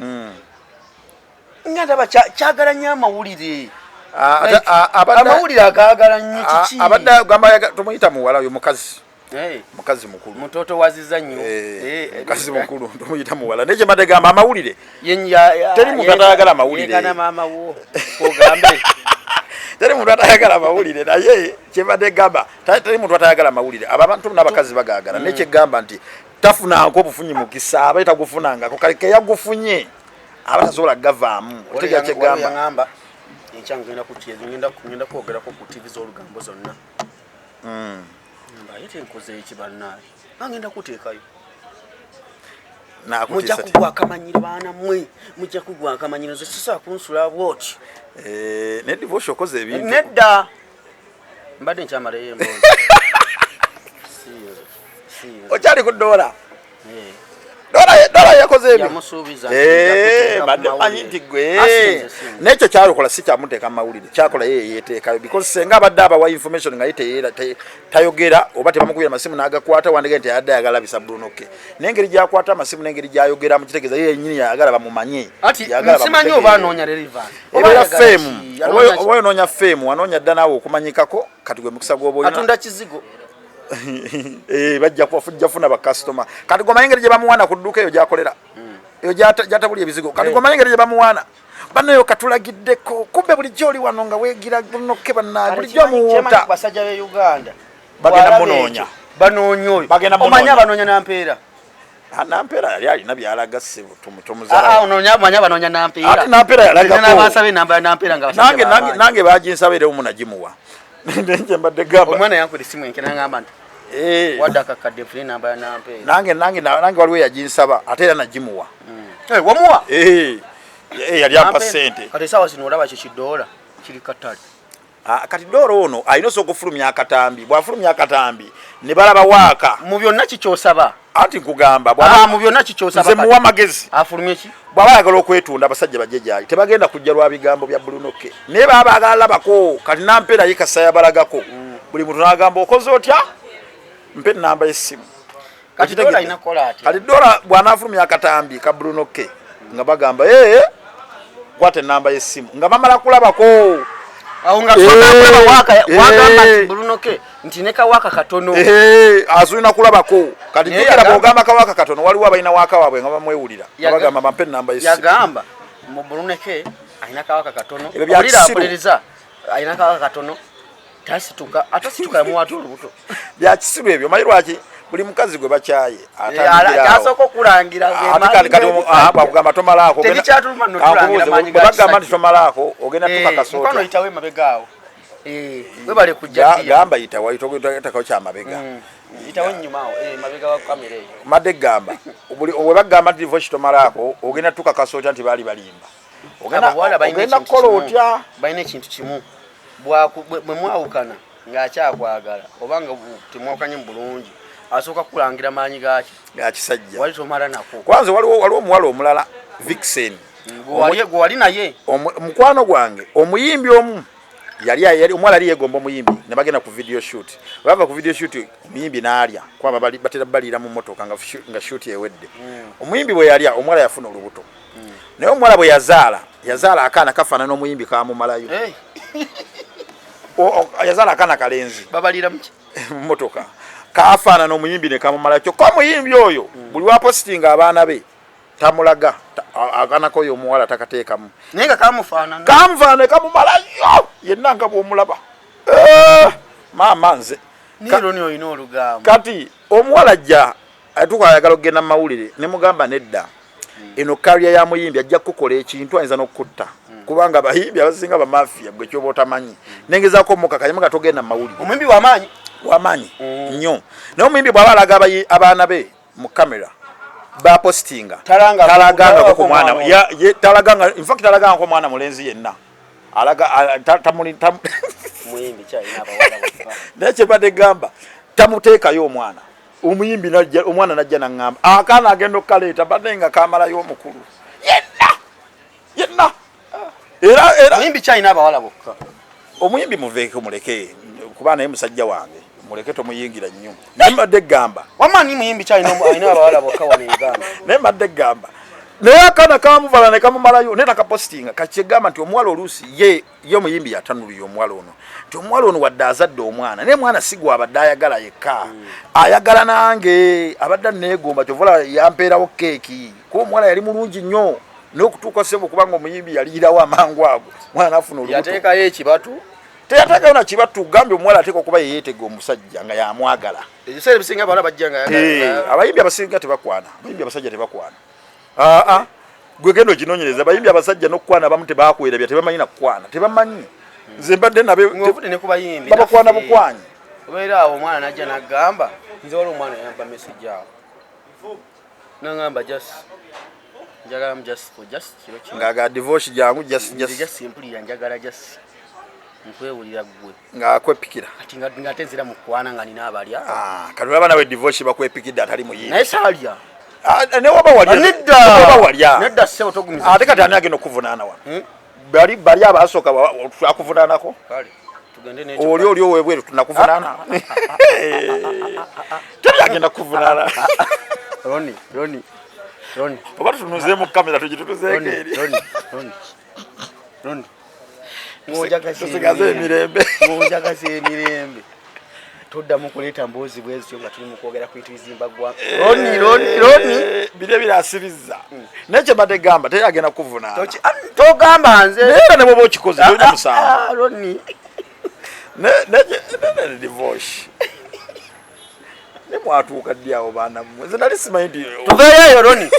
nga ndaba kyagala nnyo amawulire. Ah, Like, amawulire agaagala nnyo kiki? Abadde agamba tomuyita muwala, oyo mukazi. Mukazi mukulu. Mutoto waziza nnyo. Mukazi mukulu, tomuyita muwala. Naye kyembadde gamba, amawulire, Teri muntu atayagala mawulire. Yenkana maama wo ogambe. Teri muntu atayagala mawulire, naye kyembadde gamba, teri muntu atayagala mawulire. Abo abantu n'abakazi bagaagala, naye kyegamba nti tafunanko obufunyi mukisa, aba tagufunangako, kale keyagufunye aba tasobola gavaamu. Otegera kyegamba? Yaŋŋamba enkya ngenda kwogerako ku TV z'olugambo zonna. Nga ye tenkoze eki bannaaye, bagenda kuteekayo. Mujja Nakutiisa ti. Kugwa akamanyiro, baana mmwe, mujja kugwa akamanyiro. Nze sisobola kunsula bwoti. Ne divorce okoze ebintu. Nedda, mbadde nkyamalayo emboozi. Si nze, si nze. Okyali ku dola? Eh. Dola yakoze ebyo. Yamusuubiza nti nja kuteeka ku Mbadde manyi mawulire. nti gwe. Ah, si nze, si nze. N'ekyo kyalukola si kyamuteeka mu mawulire, kyakola ye yeteekayo, because senga abadde abawa information nga ye tayogera oba tebamukubira amasimu n'agakwata, wandiga nti ayadde ayagala bisa Bruno K. N'engeri gy'akwata amasimu n'engeri gy'ayogeramu kitegeeza ye yennyini yayagala bamumanye. Ati Yagala simanyi bamutegeere. oba anoonya relevance. Oba Ebeera ayagala fame. ki? Anoonya ki? Oba onoonya fame, wanoonya dda naawe okumanyikako, kati gwe mukisa gw'oba olina. Atunda kizigo. Bajja funa bakasitoma. Kati gwe omanyi engeri gye bamuwaana ku dduuka eyo gy'akolera, eyo gy'atabulya ebizigo. Kati gwe omanyi engeri gye bamuwaana banayo, katulagiddeko kumbe bulijjo oli wano nga weegira Bruno K bannaye bulijjo amuwuuta. Basajja b'e Uganda Bagenda bw'alaba munoonya. ekyo, banoonya oyo. Bagenda omanyi munoonya. abanoonya nampeera. Ah, Nampeera yali alina byalaga, ssebo. Ah, Tomuzala. omanyi abanoonya nampeera. Ate Nampeera yalagako. N'abansaba enamba ya nampeera nga basajja Nange nange b'amaanyi. Nange baginsaba era omu nagimuwa. Nenje mbadde gamba Omwana yankwera esimu enkera ngamba nti wadde akakadde nfune enamba ya nampeera. Nange waliwo yaginsaba ate era nagimuwa. Wamuwa? Yali ampa ssente. Kati esaawa zino olaba kyo kidoola kiri katale. Ah, kati dola ono alina osooka okufulumya akatambi. Bw'afulumya akatambi ne balaba waaka. Mu byonna kikyosaba? Anti nkugamba, Ah, mu byonna kikyosaba nze kati? Muwa magezi. Afulumye ki? Bw'aba ayagala okwetunda, abasajja bajje gyali, tebagenda kujja lwa bigambo bya Bruno K, naye baba baagala labako. Kati nampeera ye kasa yabalagako, buli muntu n'agamba okoze otya, mpe enamba y'essimu. Kati Okitegedde? dola alina kukola atya? Kati dola bw'anaafulumya akatambi ka Bruno K nga bagamba, ee, kwata enamba y'essimu, nga bamala kulabako. Awo nga kulaba waaka wagamba nti Bruno K nti ne kawaka katono. Azulina kulabako. Kati Naye jjukira, bw'ogamba kawaka katono, waliwo abalina waaka waabwe nga bamwewulira nga bagamba bampe enamba y'essimu. Yagamba mu Bruno K alina kawaka katono. Ebyo bya Owulira, kisiru. mpuliriza, alina kawaka katono, tasituka, atasituka yamuwata olubuto. Bya kisiru ebyo. Omanyi lwaki? Buli mukazi gwe bakyaye atandikira awo. Kyasooka okulangira ge Ate maanyi kati g'ebisajja. Bwakugamba tomalaako, Tebikyatuluma nno tulangira Kankubuuze, maanyi bwe ga bagamba nti kisajja. tomalaako, ogenda tukakasa Mukwano, otya? yitawo emabega awo. Webale kujja ddiya. Gamba yitawo, yitako kyamabega. Yitawo ennyuma awo, mabega wa kamera eyo. Madde gamba bwe bagamba nti divorce tomalaako, ogenda tukakasa otya nti baali balimba? Abawala balina Ogenda ekintu kukola kimu. otya? Balina ekintu kimu. Bwe mwawukana ng'akyakwagala oba nga temwawukanye mu bulungi, asooka kukulangira maanyi gaki? Ga kisajja. Wali tomala nako. Kwanza waliwo omuwala omulala, Vixen. Gwe wali naye. Mukwano gwange omuyimbi omu yali omuwala yali yegomba omuyimbi, ne bagenda ku video shoot. Bava ku video shoot, omuyimbi n'alya, kuba batera baliira mu motoka nga shoot ewedde. Omuyimbi bwe yalya, omuwala yafuna olubuto, naye omuwala bwe yazaala, yazaala akaana kafaanana omuyimbi, kamumalayo. Yazaala akaana kalenzi. Babalira muki? Mu motoka. Kafaanana omuyimbi ne kamumala, kyokka omuyimbi oyo buli wapositinga abaana be tamulaga akaana koyo omuwala takateekamu. Naye nga kamufaanana. Kamufaanana, kamumalayo yenna nga bw'omulaba. Maama nze. Naye Roni, olina olugambo. Kati omuwala ajja atuuka ayagala okugenda mu mawulire, ne mugamba nedda, eno career ya muyimbi, ajja kukukola ekintu, ayinza n'okukutta, kubanga abayimbi abasinga bamafiya, gwe kyoba otamanyi. Nengezaako omukakanya nga togenda mu mawulire. Omuyimbi w'amaanyi. Wamaanyi nnyo, naye omuyimbi bw'aba alaga abaana be mu kamera bapositinga, talagangako ku mwana, talaganga, in fact talagangako omwana mulenzi yenna alaga tamuli Muyimbi kyalina abawala bokka. Naye kyebadde gamba, tamuteekayo omwana omuyimbi najja, omwana najja naŋŋamba akaana agenda okukaleeta, badde nga kamalayo omukulu yenna yenna, era Muyimbi kyalina abawala bokka. Omuyimbi muveeko, muleke, kuba naye musajja wange, muleke, tomuyingira nnyo. Naye mbadde gamba, Wamaani muyimbi kyalina alina abawala bokka wano e Uganda. Naye mbadde gamba, naye akaana kamuvala ne kamumalayo, naye takapositinga. Kakyegamba nti omuwala oluusi ye omuyimbi yatanulira omuwala ono nti omuwala ono wadde azadde omwana, naye mwana si gwabadde ayagala yekka, ayagala nange, abadde aneegomba, kyovola yampeerawo keeki, kuba omuwala yali mulungi nnyo n'okutuuka sebo, kubanga omuyimbi yaliirawo amangu ago mwana nafuna olubuto. Yateekayo ekibatu. Teyateekayo na kibatu, gambye omuwala ateeka okuba yeyeetega omusajja nga yamwagala. Ebiseera ebisinga abawala bajja nga Abayimbi abasinga tebakwana, abayimbi abasajja tebakwana. Aa, gwe genda okinonyereza, abayimbi abasajja n'okukwana abamu tebakwerabya, tebamanyi nakukwana, tebamanyi. Nze mbadde nabe Ng'ovudde ne ku bayimbi, babakwana naffe. Bukwanyi. Obeera awo, omwana najja n'agamba, nze waliwo omwana yamba message awo naŋŋamba, "Just njagalamu, just for just kiro kino." Ng'aga divorce jangu, just Nze just just mpulira njagala, just nkwewulira ggwe. Ng'akwepikira. Kati nga ate nzira mu kwana nga nina abalya. Ah, kati olaba nawe divorce bakwepikidde atali muyimbi. Naye saalya. Ah, ne waba walya. Nedda. Ne waba walya. Nedda ssebo, togumiza. Ate kati ani agenda okuvunaana wano? Hmm? Bali abasooka akuvunaanako. Kale tugende n'ekyo. Oli owebweru tunakuvunaana, teri agenda kuvunaana. Roni, Roni, Roni. Oba tutunuzeemu kamera, tugitutuzeeko Roni. eri. Roni, Roni, Roni. Ng'onjagaza Tusigaze emirembe. Ng'onjagaza emirembe. Toddamu kuleeta mboozi bwezityo nga tuli mu kwogera ku bintu bizimba ggwanga. Roni, Roni, Roni. Biri ebirasibizza, naye kyembadde gamba, teri agenda kuvunaana. Togamba nze. Naye era ne bwoba okikoze, tolina musango. Ah, Roni. Divorce ne mwatuuka ddi awo, baana mmwe? Nze nali simanyi nti Tuveeyo eyo, Roni.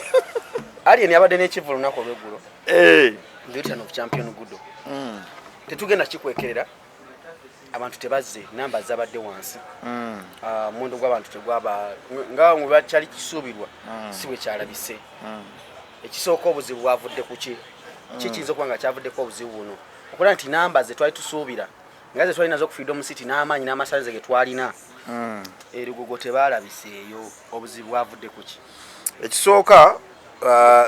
Alien yabadde n'ekivu olunaku olweggulo. The return of Champion Gudo. Tetugenda kikwekerera. Abantu tebazze, namba zabadde wansi. Ah, omuwendo gw'abantu tegwaba nga bwe kyali kisuubirwa, si bwe kyalabise. Ekisooka, obuzibu bwavudde ku ki? Ki kiyinza okuba nga kyavuddeko obuzibu buno? Okulaba nti namba ze twali tusuubira, nga ze twali nazo ku Freedom City, n'amaanyi n'amasanze ge twalina erugogo, tebalabiseeyo. Obuzibu bwavudde ku ki? Ekisooka,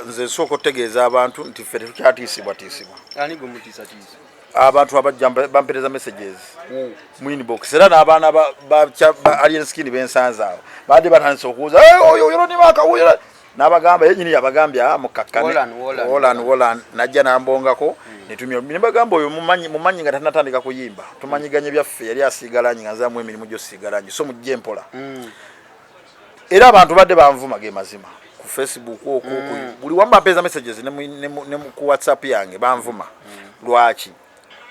nze nsooka okutegeeza abantu nti ffe tetukyatiisibwatiisibwa. Ani gwe mutiisatiisa? Abantu abajja bampereza messages mu inbox, era n'abaana ba Alien Skin bensanze awo badde batandise okubuuza, "Eh, oyo oyo Ronnie Mark oyo," n'abagamba yenyini yabagambye, "Ah, mukakkane." Wolan, Wolan. Wolan, Wolan najja nambongako netumya ne bagamba oyo mumanyi, mumanyi nga tanatandika kuyimba, tumanyiganye byaffe, yali asiiga langi nga nzaamu emirimu gyosiiga langi, so mujje mpola. Era abantu badde banvuma, ge mazima, ku Facebook okwo, buli wamu bampeeza messages, ne ku WhatsApp yange banvuma. Lwaki?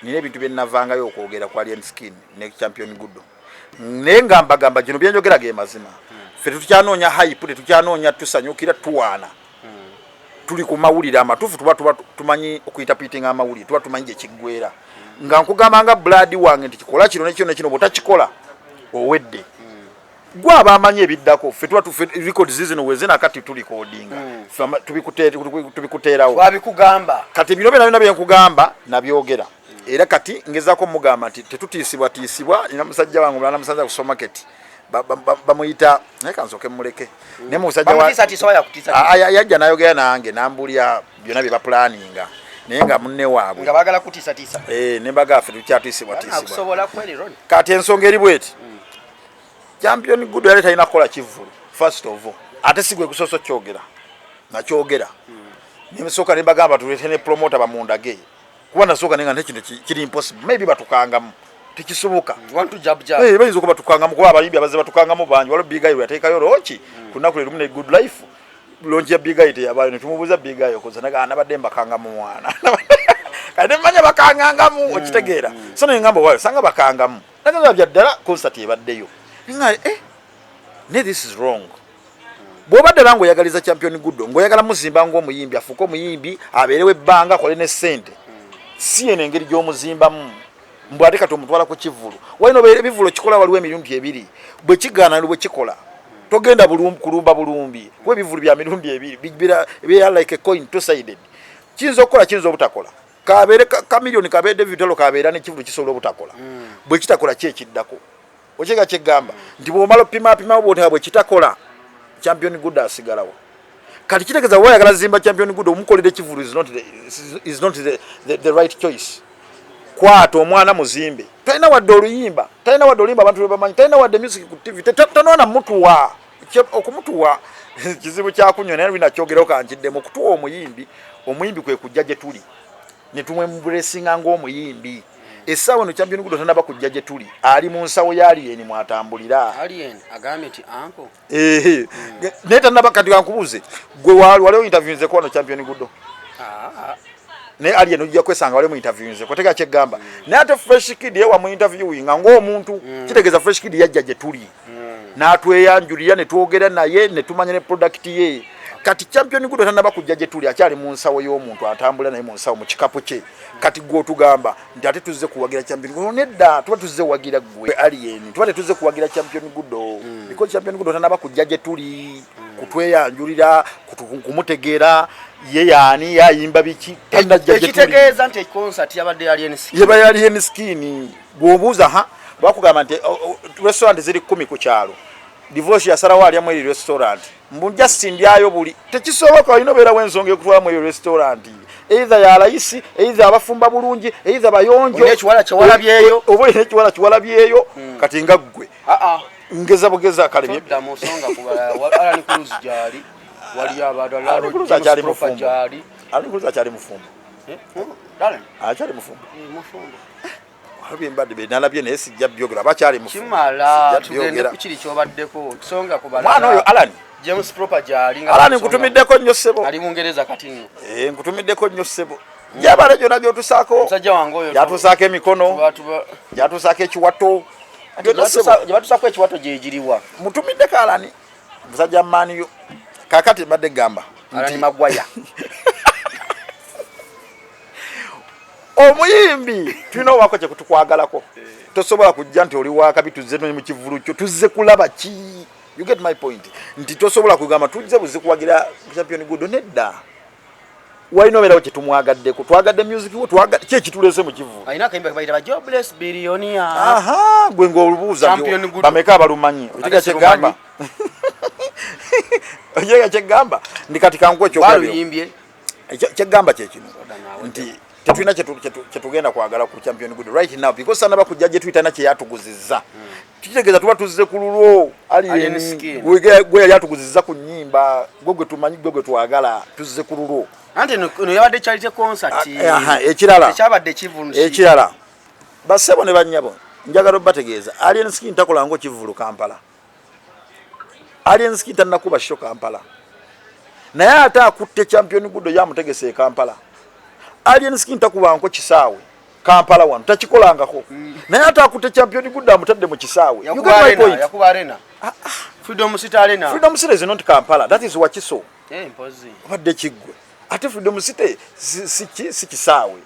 Nina ebintu bye navangayo okwogera ku Alien Skin ne Champion Gudo, naye nga mbagamba gino byenjogera ge mazima. Ffe tetukyanoonya hype, tetukyanoonya tusanyukira, tuwaana, tuli ku mawulire amatuufu, tuba tumanyi okuyitapiitinga amawulire, tuba tumanyi gye kiggwera. Nga nkugamba nga blood wange nti kikola kino nekino nekino, bw'otakikola owedde. Gwe aba amanyi ebiddako, ffe tuba records zino wezina kati tulikodinga. Ffe tubikuteerawo. Twabikugamba. Kati bino byona byona byenkugamba nabyogera, era kati ngezaako mugamba nti tetutiisibwatiisibwa. Nina musajja wange omulala namusanza ku supermarket, bamuyita, naye kansooke mumuleke, naye musajja Bamutiisatiisa oba yakutiisatiisa? Ah, yajja nayogera nange, nambulya byonna bye bapulaninga, naye nga munne waabwe. Nga baagala kutiisatiisa. Eh, ne mbaga ffe tukyatiisibwatiisibwa. Akusobola kweri, Roni. Kati ensonga eri bweti, Champion Gudo yali talina kukola kivvulu first of all, ate si gwe gusoose okyogera, nakyogera nesooka ne mbagamba tuleete ne promoter bamundage, kuba nasooka nenga nti kino kiri impossible, maybe batukangamu. Tekisoboka. Bayinza okuba batukangamu, kuba abayimbi abazze batukangamu bangi. Waliwo Big Eye yateekayo launch ku lunaku lwe lumu ne Good Life. Launch ya Big Eye teyabaayo, ne tumubuuza, "Big Eye okoze?" Naga, "Nabadde mbakangamu mwana." Kati nemanya bakangangamu, okitegeera? So nengamba waayo sanga bakangamu, nagamba bya ddala concert ebaddeyo. Nga ne this is wrong. Bw'oba ddala ng'oyagaliza Champion Guddo, ng'oyagala muzimba ng'omuyimbi, afuuke omuyimbi, abeerewo ebbanga, akole ne ssente, si eno engeri gy'omuzimbamu. Mbw ate kati omutwala ku kivvulu. Walina obeera ebivvulu kikola, waliwo emirundi ebiri bwe kigaana, bwe kikola togenda kulumba bulumbi, kuba ebivvulu bya mirundi ebiri, bibeera like a coin, two sided. Kiyinza okukola, kiyinza obutakola. Kabeere Chameleone, kabeere David Lutalo, kabeera nekivvulu kisobola obutakola. Bwe kitakola, ki ekiddako? Okyega kyeggamba nti bw'omala opimapima bwoteka, bwe kitakola, Champion Good asigalawo. Kati kitegeeza bwe oyagala zimba Champion Good, omukolera ekivvulu is not the right choice. Kwata omwana muzimbe. Talina wadde oluyimba, talina wadde oluyimba abantu lwe bamanyi, talina wadde music ku TV, tanoona mutuwa. Okumutuwa kizibu kyakunywa, naye lwina kyogerawo kankiddemu. Okutuwa omuyimbi, omuyimbi kwe kujja gye tuli ne tumwembracinga ng'omuyimbi. Essaawa eno Champion Gudo tanaba kujja gye tuli, ali mu nsawo ya Alien mwatambulira. Alien agambye nti anko. Ehe, naye tanaba. Kati kankubuuze gwe, waliwo interview nzeko wano Champion Gudo? Ah. Naye Alien ojja kwesanga wali mu interview nzeko, tega kyeggamba. Naye ate Fresh Kid ye wamu interviewinga ng'omuntu, kitegeeza Fresh Kid yajja gye tuli n'atweyanjulira, ne twogera naye, ne tumanya ne product ye. Kati Champion Gudo tanaba kujja gye tuli, akyali mu nsawo y'omuntu, atambula naye mu nsawo, mu kikapu kye. Kati gwe otugamba nti ate tuzze kuwagira Champion Gudo? Nedda, tuba tuzze wagira gwe Alien, tuba tetuzze kuwagira Champion Gudo, because Champion Gudo tanaba kujja gye tuli kutweyanjulira, kumutegeera ye yaani, yayimba biki, tanajja gye tuli. Ekitegeeza nti concert yabadde Alien Skin. Yeba Alien Skin. Bw'obuuza, ha, bakugamba nti restaurant ziri 10 ku kyalo, Divorce yasalawo alyamu eri restaurant, mbu just ndyayo buli. Tekisoboka. Olina obeerawo ensonga ekutwalamu eyo restaurant, either ya layisi, either abafumba bulungi, either bayonjo. Olina ekiwala kyewalabyeyo. Oba olina ekiwala kiwalabyeyo. Kati nga ggwe, Ah, ah. ngeza bugeza kale Todda mu nsonga ku balala. Alan Cruz gyali, waliyo abalala. Alan Cruz James akyali Proper mufumbo. gyali. Alan Cruz akyali mufumbo? Eh, Alan? Akyali mufumbo? Eh, mufumbo. Waliwo byembadde benalabye naye sijja byogera. Abakyali mufumbo, Kimala. sijja Tugende byogera. ku kiri kyobaddeko, tusonga ku balala. Mwana oyo Alan. James Proper gyali nga Alan, tusonga. nkutumiddeko nnyo ssebo. Ali Bungereza kati nno. Eh, nkutumiddeko nnyo ssebo, gyabale gyonna gyotusaako. Musajja wange oyo. Gyatusaako emikono, gyatusaako ekiwato, byonna ssebo. Gye batusaako ekiwato gyegiriwa? Mutumiddeko Alani, musajja maaniyo. Kakati mbadde gamba Alani Magwaya. Omuyimbi tulina owako kyekutukwagalako. Tosobola kujja nti oli wakabi, tuzze mu kivulu kyo, tuzze kulaba ki? You get my point? Nti tosobola kugamba tuzze buzi kuwagira Champion Gudo. Nedda, walina obeerawo kyetumwagaddeko. Twagadde music wo, ki ekitulese mu kivulu? Alina akayimba kebayita ba Jobless Billionaire. Aha, gwe ng'olubuuza nti Champion Gudo. bameka abalumanyi? Okiga Ate kyegamba, okiga kyegamba ndi kati kankuwa ekyokulabirako. Baluyimbye. Kyegamba kyekino Naawe. nti tetulina kyetugenda kwagala ku Champion Good right now, because sanaba kujja gye tuyitana kyeyatuguzizza. Kitegeeza tuba tuzze ku lulwo. Alien Alien Skin. gwe yali atuguzizza ku nnyimba, gwe gwe tumanyi, gwe gwe twagala, tuzze ku lulwo. Anti eno yabadde charity concert. Aha, ekirala. Ekyabadde kivulu. Ekirala, bassebo ne bannyabo, njagala obategeeza, Alien Skin takolanga kivvulu Kampala. Alien Skin tannakuba show Kampala, naye ate akutte Champion Gudo yamutegese e Kampala. Alien Skin takubanko kisaawe Kampala wano, takikolangako, naye ate akutte Champion Gudo amutadde mu kisaawe. You Yakuba get my arena. point? Yakuba arena, Freedom City Arena. Freedom City is not Kampala, that is Wakiso. Eh, mpozi. Obadde kiggwe ate Freedom City si kisaawe.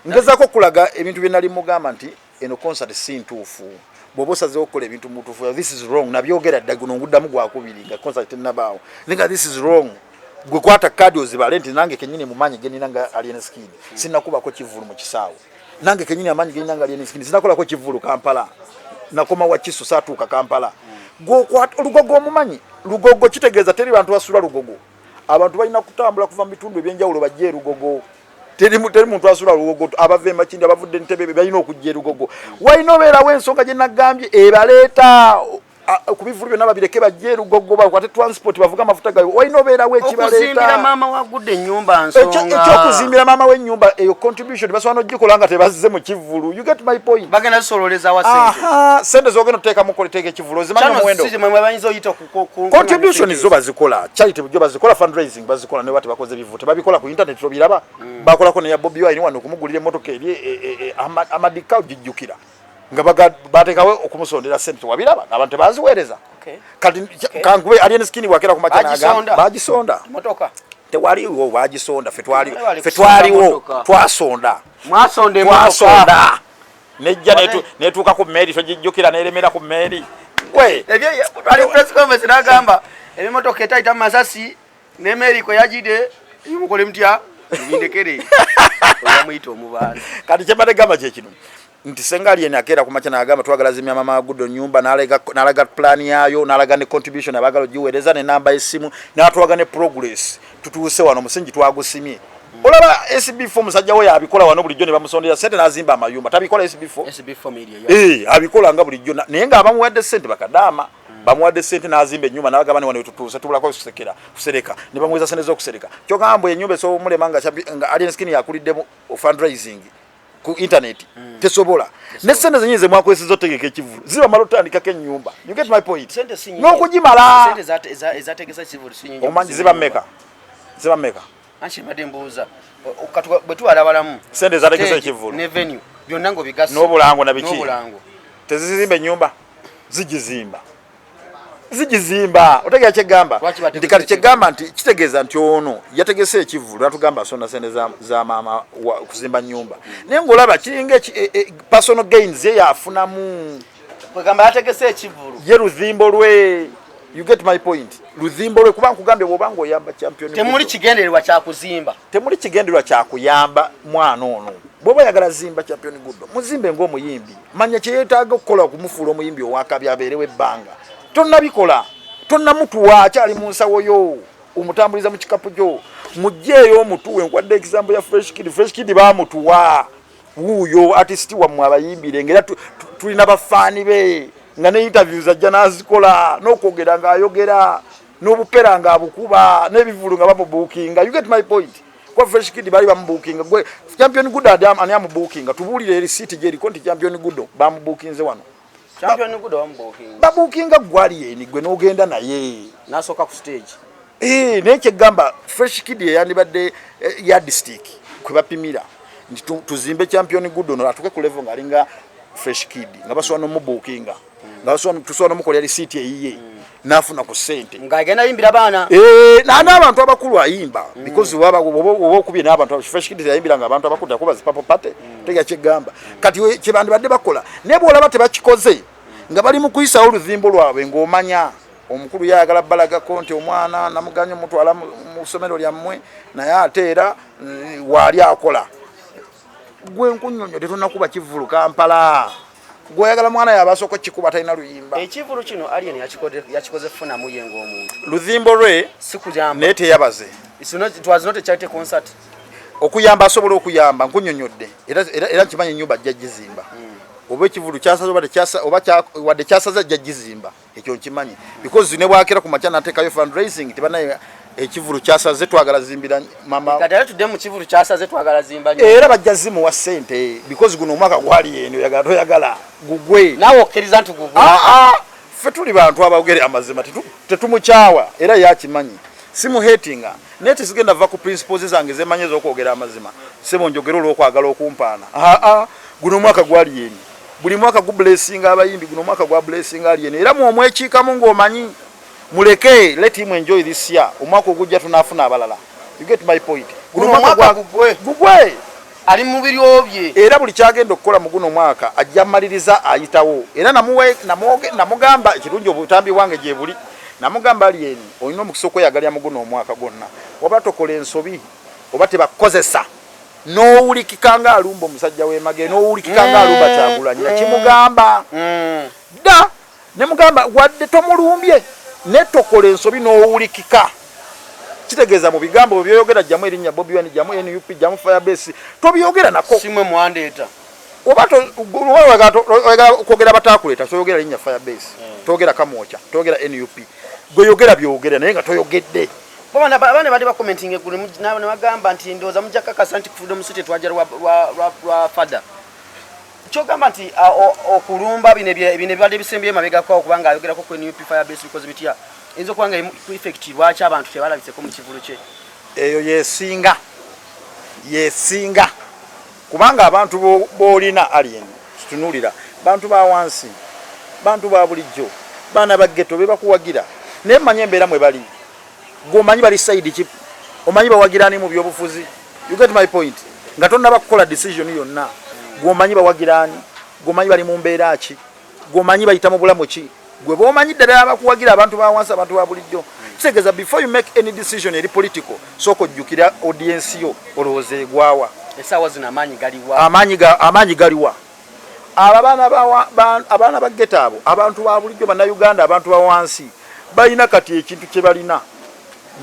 Ngezaako okulaga ebintu bye nali mugamba nti eno concert si ntuufu. Bw'oba osazeewo okukola ebintu mutuufu, this is wrong. Nabyogera dda, guno nguddamu gwakubiri nga concert tennabaawo, naye nga this is wrong. Gwe kwata kaadi ozibale nti nange kenyini mu maanyi genina nga Alien Skin sinnakubako kivvulu mu kisaawe. Nange kenyini amaanyi genina nga Alien Skin sinakolako kivvulu Kampala, nakoma Wakiso, saatuuka Kampala. Gwokwata Olugogo, omumanyi Lugogo? Kitegeeza teri bantu basula Lugogo. Abantu balina kutambula kuva mu bitundu ebyenjawulo bajje erugogo. Teri muntu asula Lugogo. Abava emakindi, abavudde Entebe, balina okujja erugogo. Walina obeerawo ensonga gye nagambye ebaleeta. Ku bivulu byonna babireke bajje erugogo, bakwate transport, bavuge amafuta gaabwe. Walina obeerawo Okuzimbira ekibaleeta. maama wagudde ennyumba nsonga. Ekyokuzimbira maama w'ennyumba, eyo contribution basobola n'ogikola nga tebazze mu kivvulu. You get my point? Bagenda zisololeza wa sente? Aha, sente zogenda otuteekamu koleteeka ekivvulu ozimanyi omuwendo. Mwe bayinza oyita Contribution zo bazikola, charity jo bazikola, fundraising bazikola, ne bati bakoze bivu tebabikola ku internet, tobiraba. Bakolako ne ya Bobi Wine wano okumugulira emmotoka eri amadika, ojijjukira nga bateekawo okumusondera sente, tewabiraba? Abantu tebaziweereza. Kati kankube Alien Skin bwakera ku makya n'agamba Bagisonda. Bagisonda. Motoka. Tewaliwo, bagisonda, ffe twaliwo. Bali Ffe kusonda twaliwo. motoka. Twasonda. Mwasonda emotoka. Twasonda nejja netuuka ku mmeeri, togijjukira? Neremera ku mmeeri gwe. Ebyo ali press conference n'agamba ebimotoka etayita mu masasi n'emeeri kwe yagide, mukole mutya, mubindekere, oyamuyita omubaana. Kati kyembadde gamba kyekino nti senga Alien akeera ku makya n'agamba twagala zimya mama agudde nyumba, n'alaga plan yaayo, n'alaga ne contribution abaagala ogiweereza ne namba y'essimu, n'atwaga ne progress, tutuuse wano, omusingi twagusimye. Olaba SB4 musajja we yabikola wano bulijjo ne bamusondera sente n'azimba amayumba. Tabikola SB4? SB4 media. Eh, abikola nga bulijjo, naye nga abamuwadde sente bakadaama, bamuwadde sente n'azimba ennyumba, n'abagamba ne wano wetutuuse tubulako kusekera kusereka, ne bamuweza sente z'okusereka. Kyogamba mbu ennyumba esobola omulema nga Alien Skin yakuliddemu fundraising ku internet? Tesobola. Ne sente zenyini zemwakozeseza otegeka ekivulu zibamala otandikako ennyumba. You get my point? Sente si nyingi. N'okugimala. Sente ezategesa kivulu si nyingi. Omanyi ziba mmeka? Ziba mmeka? Anti mbadde mbuuza, bwe tubala balamu Sente ezategesa stage ekivulu. Ne venue byonna ng'obigasse. N'obulango na biki. N'obulango. Tezizimba ennyumba, zigizimba, zigizimba. Otegera kyegamba? Lwaki bategese Nti kati ekivulu? Kyegamba nti kitegeeza nti ono yategese ekivulu natugamba asonda sente za maama kuzimba nyumba, naye ngaolaba kiringa personal gains ye yafunamu. Kwegamba yategese ekivulu. Ye luzimbo lwe. You get my point? Luzimbo lwe, kuba nkugambye bw'oba ng'oyamba champion Temuli Budo, kigendererwa kyakuzimba. Temuli kigendererwa kyakuyamba mwana ono. Bw'oba oyagala zimba champion Gudo, muzimbe ng'omuyimbi, manya kyeyeetaaga okukola okumufuula omuyimbi owakabi abeerewo ebbanga. Tonnabikola, tonnamutuwa, akyali mu nsawo yo, omutambuliza mu kikapu kyo. Mugjeeyo omutuwe. Nkwadde example ya Fresh Kid. Fresh Kid baamutuwa, wuuyo artist wammwe abayimbire, ngaera tulina bafaani be, nga ne interviews ajja n'azikola, n'okwogera ng'ayogera, n'obupera ng'abukuba, n'ebivulu nga bamubuukinga. You get my point? Kwa Fresh Kid bali bamubuukinga. Gwe Champion Gudo ani amubuukinga? Tubuulire erisiiti gyeriko nti Champion Gudo bamubuukinze wano. Champion Gudo bamubuukinga. Babuukinga gwaliyeni, gwe n'ogenda naye. Nasooka ku stage. Eh, naye kyegamba Fresh Kid yeyandibadde yardstick kwe bapimira nti tuzimbe Champion Gudo ono atuke ku level ng'alinga Fresh Kid, nga basobola n'omubuukinga, nga tusobola n'omukolera risiiti eyiye n'afuna ku ssente. Ng'agenda yimbira baana. Eh, n'abantu abakulu ayimba, because oba okubye n'abantu, Fresh Kid yayimbira nga abantu abakulu, takuba zipapo pate. Tega kyegamba kati kyebandibadde bakola, naye bw'olaba tebakikoze nga bali mu kuyisawo oluzimbo lwabwe, ng'omanya omukulu yayagala balagako nti omwana namuganya omutwala mu ssomero lyammwe, naye ate era waali akola. Gwe nkunyonyo, tetunakuba kivulu Kampala. Gweoyagala mwana yabasooka okikuba, talina luyimba. Ekivulu kino Alien yakikoze funamu ye ng'omuntu. Luzimbo lwe. Si kuyamba. Naye teyabaze. It was not a charity concert. Okuyamba asobola okuyamba, nkunyonyodde, era nkimanyi ennyumba ajja gizimba. Oba ekivulu kyasaze oba tekyasa, oba wadde kyasaze, ajja gizimba, ekyo nkimanyi, because ne bwakera ku makya nateekayo fundraising, tebanaye ekivulu kyasaze, twagala zimbira mama. Kati ate tudde mu kivulu kyasaze, twagala zimba nnyo. Era bajja zimuwa ssente because guno omwaka gwali eno, oyagala toyagala, gugwe. Naawe okkiriza nti gugwe? Ah, ah, ffe tuli bantu abawogere amazima, tetumukyawa, era yakimanyi simuhatinga, naye tesigenda va ku principles zange zemanyi ez'okwogera amazima. Sebo, njogere olw'okwagala okumpaana. Aa, guno omwaka gwali eni, buli mwaka gublessinga abayimbi, guno omwaka gwa blessinga ali eni, era mwomwekiikamu ng'omanyi muleke, let him enjoy this year. Omwaka ogujja tunaafuna abalala. You get my point? Guno omwaka gugwe. Gugwe. Ali mu biryo bye. Era buli kyagenda okukola mu guno mwaka ajja maliriza ayitawo. Era namugamba ekirungi, obutambi bwange gye buli, namugamba, Alien, olina omukisa okweyagalya mu guno omwaka gwonna, wabula tokola ensobi oba tebakukozesa n'owulikika nga alumba omusajja w'emage, n'owulikika nga alumba Kyagulanyi. Yakimugamba dda, nemugamba wadde tomulumbye, ne tokola ensobi n'owulikika. Kitegeeza mu bigambo bwe byoyogera, jjamu erinnya Bobi Wine, jjamu NUP, jjamu Firebase, tobyogera nako. Simwe mwandeeta. Oba oyagala okwogera batakuleeta, toyogera linnya Firebase. Toyogera Kamwokya, toyogera NUP, gwe yogera byogera, naye nga toyogedde. Abaana badde bacommentinga eggulu ne bagamba nti ndowooza mujja kakasa nti Freedom City twajja lwa fada. Kyogamba nti okulumba bino ebibadde bisembyeyo mabegako, okubanga ayogerako ku NUP Firebase bikoze bitya, eyinza okuba nga ku effect lwaki abantu tebalabiseko mu kivulu kye? Eyo yesinga, yesinga, kubanga abantu b'olina alien tutunuulira bantu ba wansi, bantu ba bulijjo, baana ba ghetto be bakuwagira. Naye mmanyi embeera mwe bali, gwe omanyi bali side ki, omanyi bawagira ani mu byobufuzi. You get my point? Nga tonnaba kukola decision yonna, gwe omanyi bawagira ani, gwe omanyi bali mu mbeera ki, gwe omanyi bayita mu bulamu ki, gwe bomanyi ddala abakuwagira, abantu ba wansi, abantu ba bulijjo. Kitegeeza before you make any decision eri political, sooka ojjukira audience yo, olowooza egwawa. Essaawa zino amaanyi galiwa? Amaanyi galiwa? Abo abaana ba ghetto, abo abantu ba bulijjo, bannayuganda, abantu ba wansi balina kati ekintu kye balina,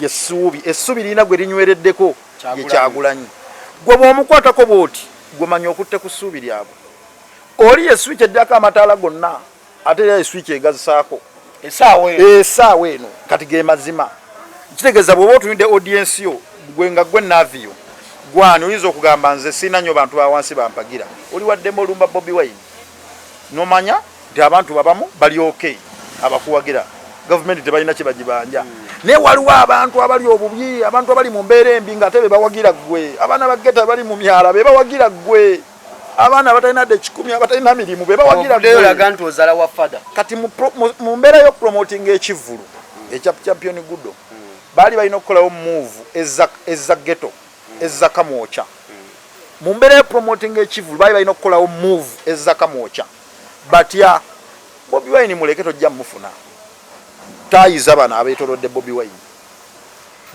yessuubi. Essuubi lirina gwe linywereddeko, ye Kyagulanyi. Kyagulanyi. Gwe bw'omukwatako bw'oti, gwe manya okutte ku ssuubi lyabwe. Oli ye switch eddako amataala gonna, ate era ye switch egazisaako Essaawa eno. Essaawa eno kati ge mazima. Kitegeeza bw'oba otunidde audience yo, gwe nga gwe Navio gwani, oyinza okugamba nze sirina nnyo bantu ba wansi bampagira. Oli waddembe olumba Bobi Wine, nomanya nti abantu babamu bali okay, abakuwagira gavumenti tebalina kye bagibanja, naye waliwo abantu abali obubi, abantu abali mu mbeera embi ng'ate be bawagira ggwe. Abaana ba ghetto bali mu myala be bawagira ggwe. Abaana abatalina dde 100, abatalina mirimu be bawagira Ovuddeyo ggwe. Olaga nti ozala wa fada. Kati mu mbeera y'okupromotinga ekivvulu ekya Champion Gudo, baali balina okukolawo move eza ghetto, eza Kamwokya. Mu mbeera y'okupromotinga ekivvulu, baali balina okukolawo move eza Kamwokya. Batya Bobi Wine muleke, tojja mufuna tayiza bano abeetolodde Bobi Wine.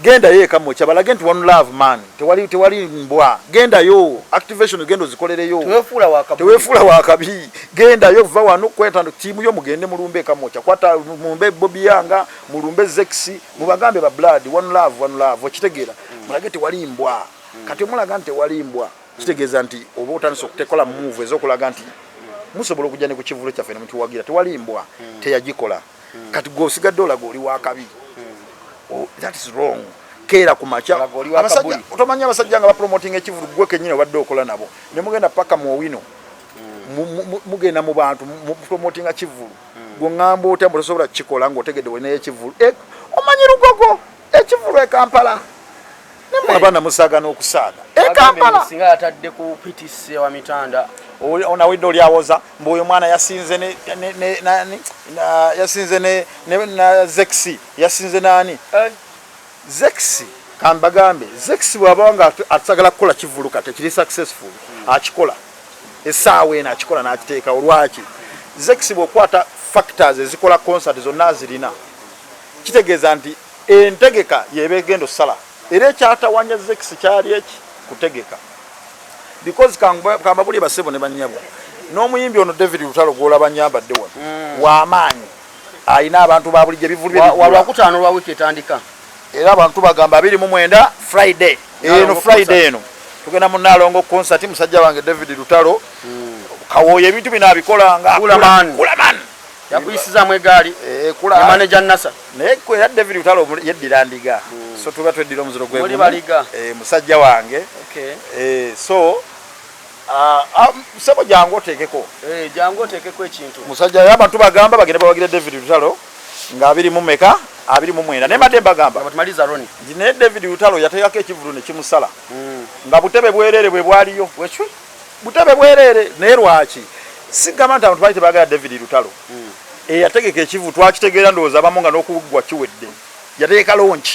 Gendayo ekamwokya, balage nti one love man, tewali, tewali mbwa. Gendayo activation, genda ozikolereyo. Tewefuula wakabi. Tewefuula wakabi, gendayo. Va wano, kweta tiimu yo, mugende mulumbe ekamwokya, kwata mulumbe Bobi Yanga, mulumbe Zex, mubagambe ba blood, one love, one love. Okitegeera? Mulage tewali mbwa. Kati omulaga nti tewali mbwa, kitegeeza nti oba otandise okutekola move ez'okulaga nti musobola okujja ne ku kivulo kyaffe ne mutuwagira, tewali mbwa. Teyagikola. Kati gwe osigadde olaga oli wakabi. Oh, that is wrong. Keera ku makya. Olaga oli wa Abasajja kabuli. otomanyi abasajja nga bapromoting ekivulu, gwe kenyini obadde okola nabo ne mugenda paka mu Owino. Mugenda mu bantu mu promotinga kivulu, gwe ŋŋamba otya mbu tosobola kukikola ng'otegedde olinayo ekivulu? Omanyi Lugogo, ekivulu e Kampala, nemwe abaana musaaga n'okusaaga e Kampala. Singa yatadde ku PTC wa Mitanda. Onawidde olyawoza mbu oyo mwana yasinze yasinze ne Zexi, yasinze nani? Zex, kambagambe, Zex bw'aba nga atagala kukola kivulu kati ekiri successful, akikola essaawa eno, akikola n'akiteekawo. Lwaki? Zex bw'okwata factors ezikola concert zonna azirina. Kitegeeza nti entegeka yeba egenda osala, era ekyatawanya Zex kyali eki kutegeka, because kambabulye basebo ne bannyabo, n'omuyimbi ono David Lutalo gw'olaba nyambadde wano, w'amaanyi, ayina abantu ba bulijjo, ebivulu bye bijjula. Walwakutaano lwa wiiki etandika. Era abantu bagamba 29 Friday eno. Nalongo Friday concert. Eno tugenda mu Nalongo concert, musajja wange David Lutalo Kawooyo ebintu bino abikolanga. Kula man. Kula man. Yakuyisizaamu egaali. Eh, kula. Ne manager Nasa. Naye era David Lutalo yeddira ndiga, so tuba tweddira omuziro gwe Muli gumu. baliga. Eh, musajja wange. Okay. Eh, so sebo jangu oteekeko. Eh, jangu oteekeko ekintu. Musajja ye, abantu bagamba bagende bawagire David Lutalo nga abiri mu meka, 29, naye mbadde mbagamba Nga tumaliza, Roni. Nti naye David Lutalo yateekako ekivulu ne kimusala, nga butebe bwereere bwe bwaliyo. Wekyo. Butebe bwereere. Naye lwaki sigamba nti abantu baali tebaagala David Lutalo? Eyategeka ekivu twakitegeera, ndowooza abamu nga n'okuggwa kiwedde. Yategeka launch,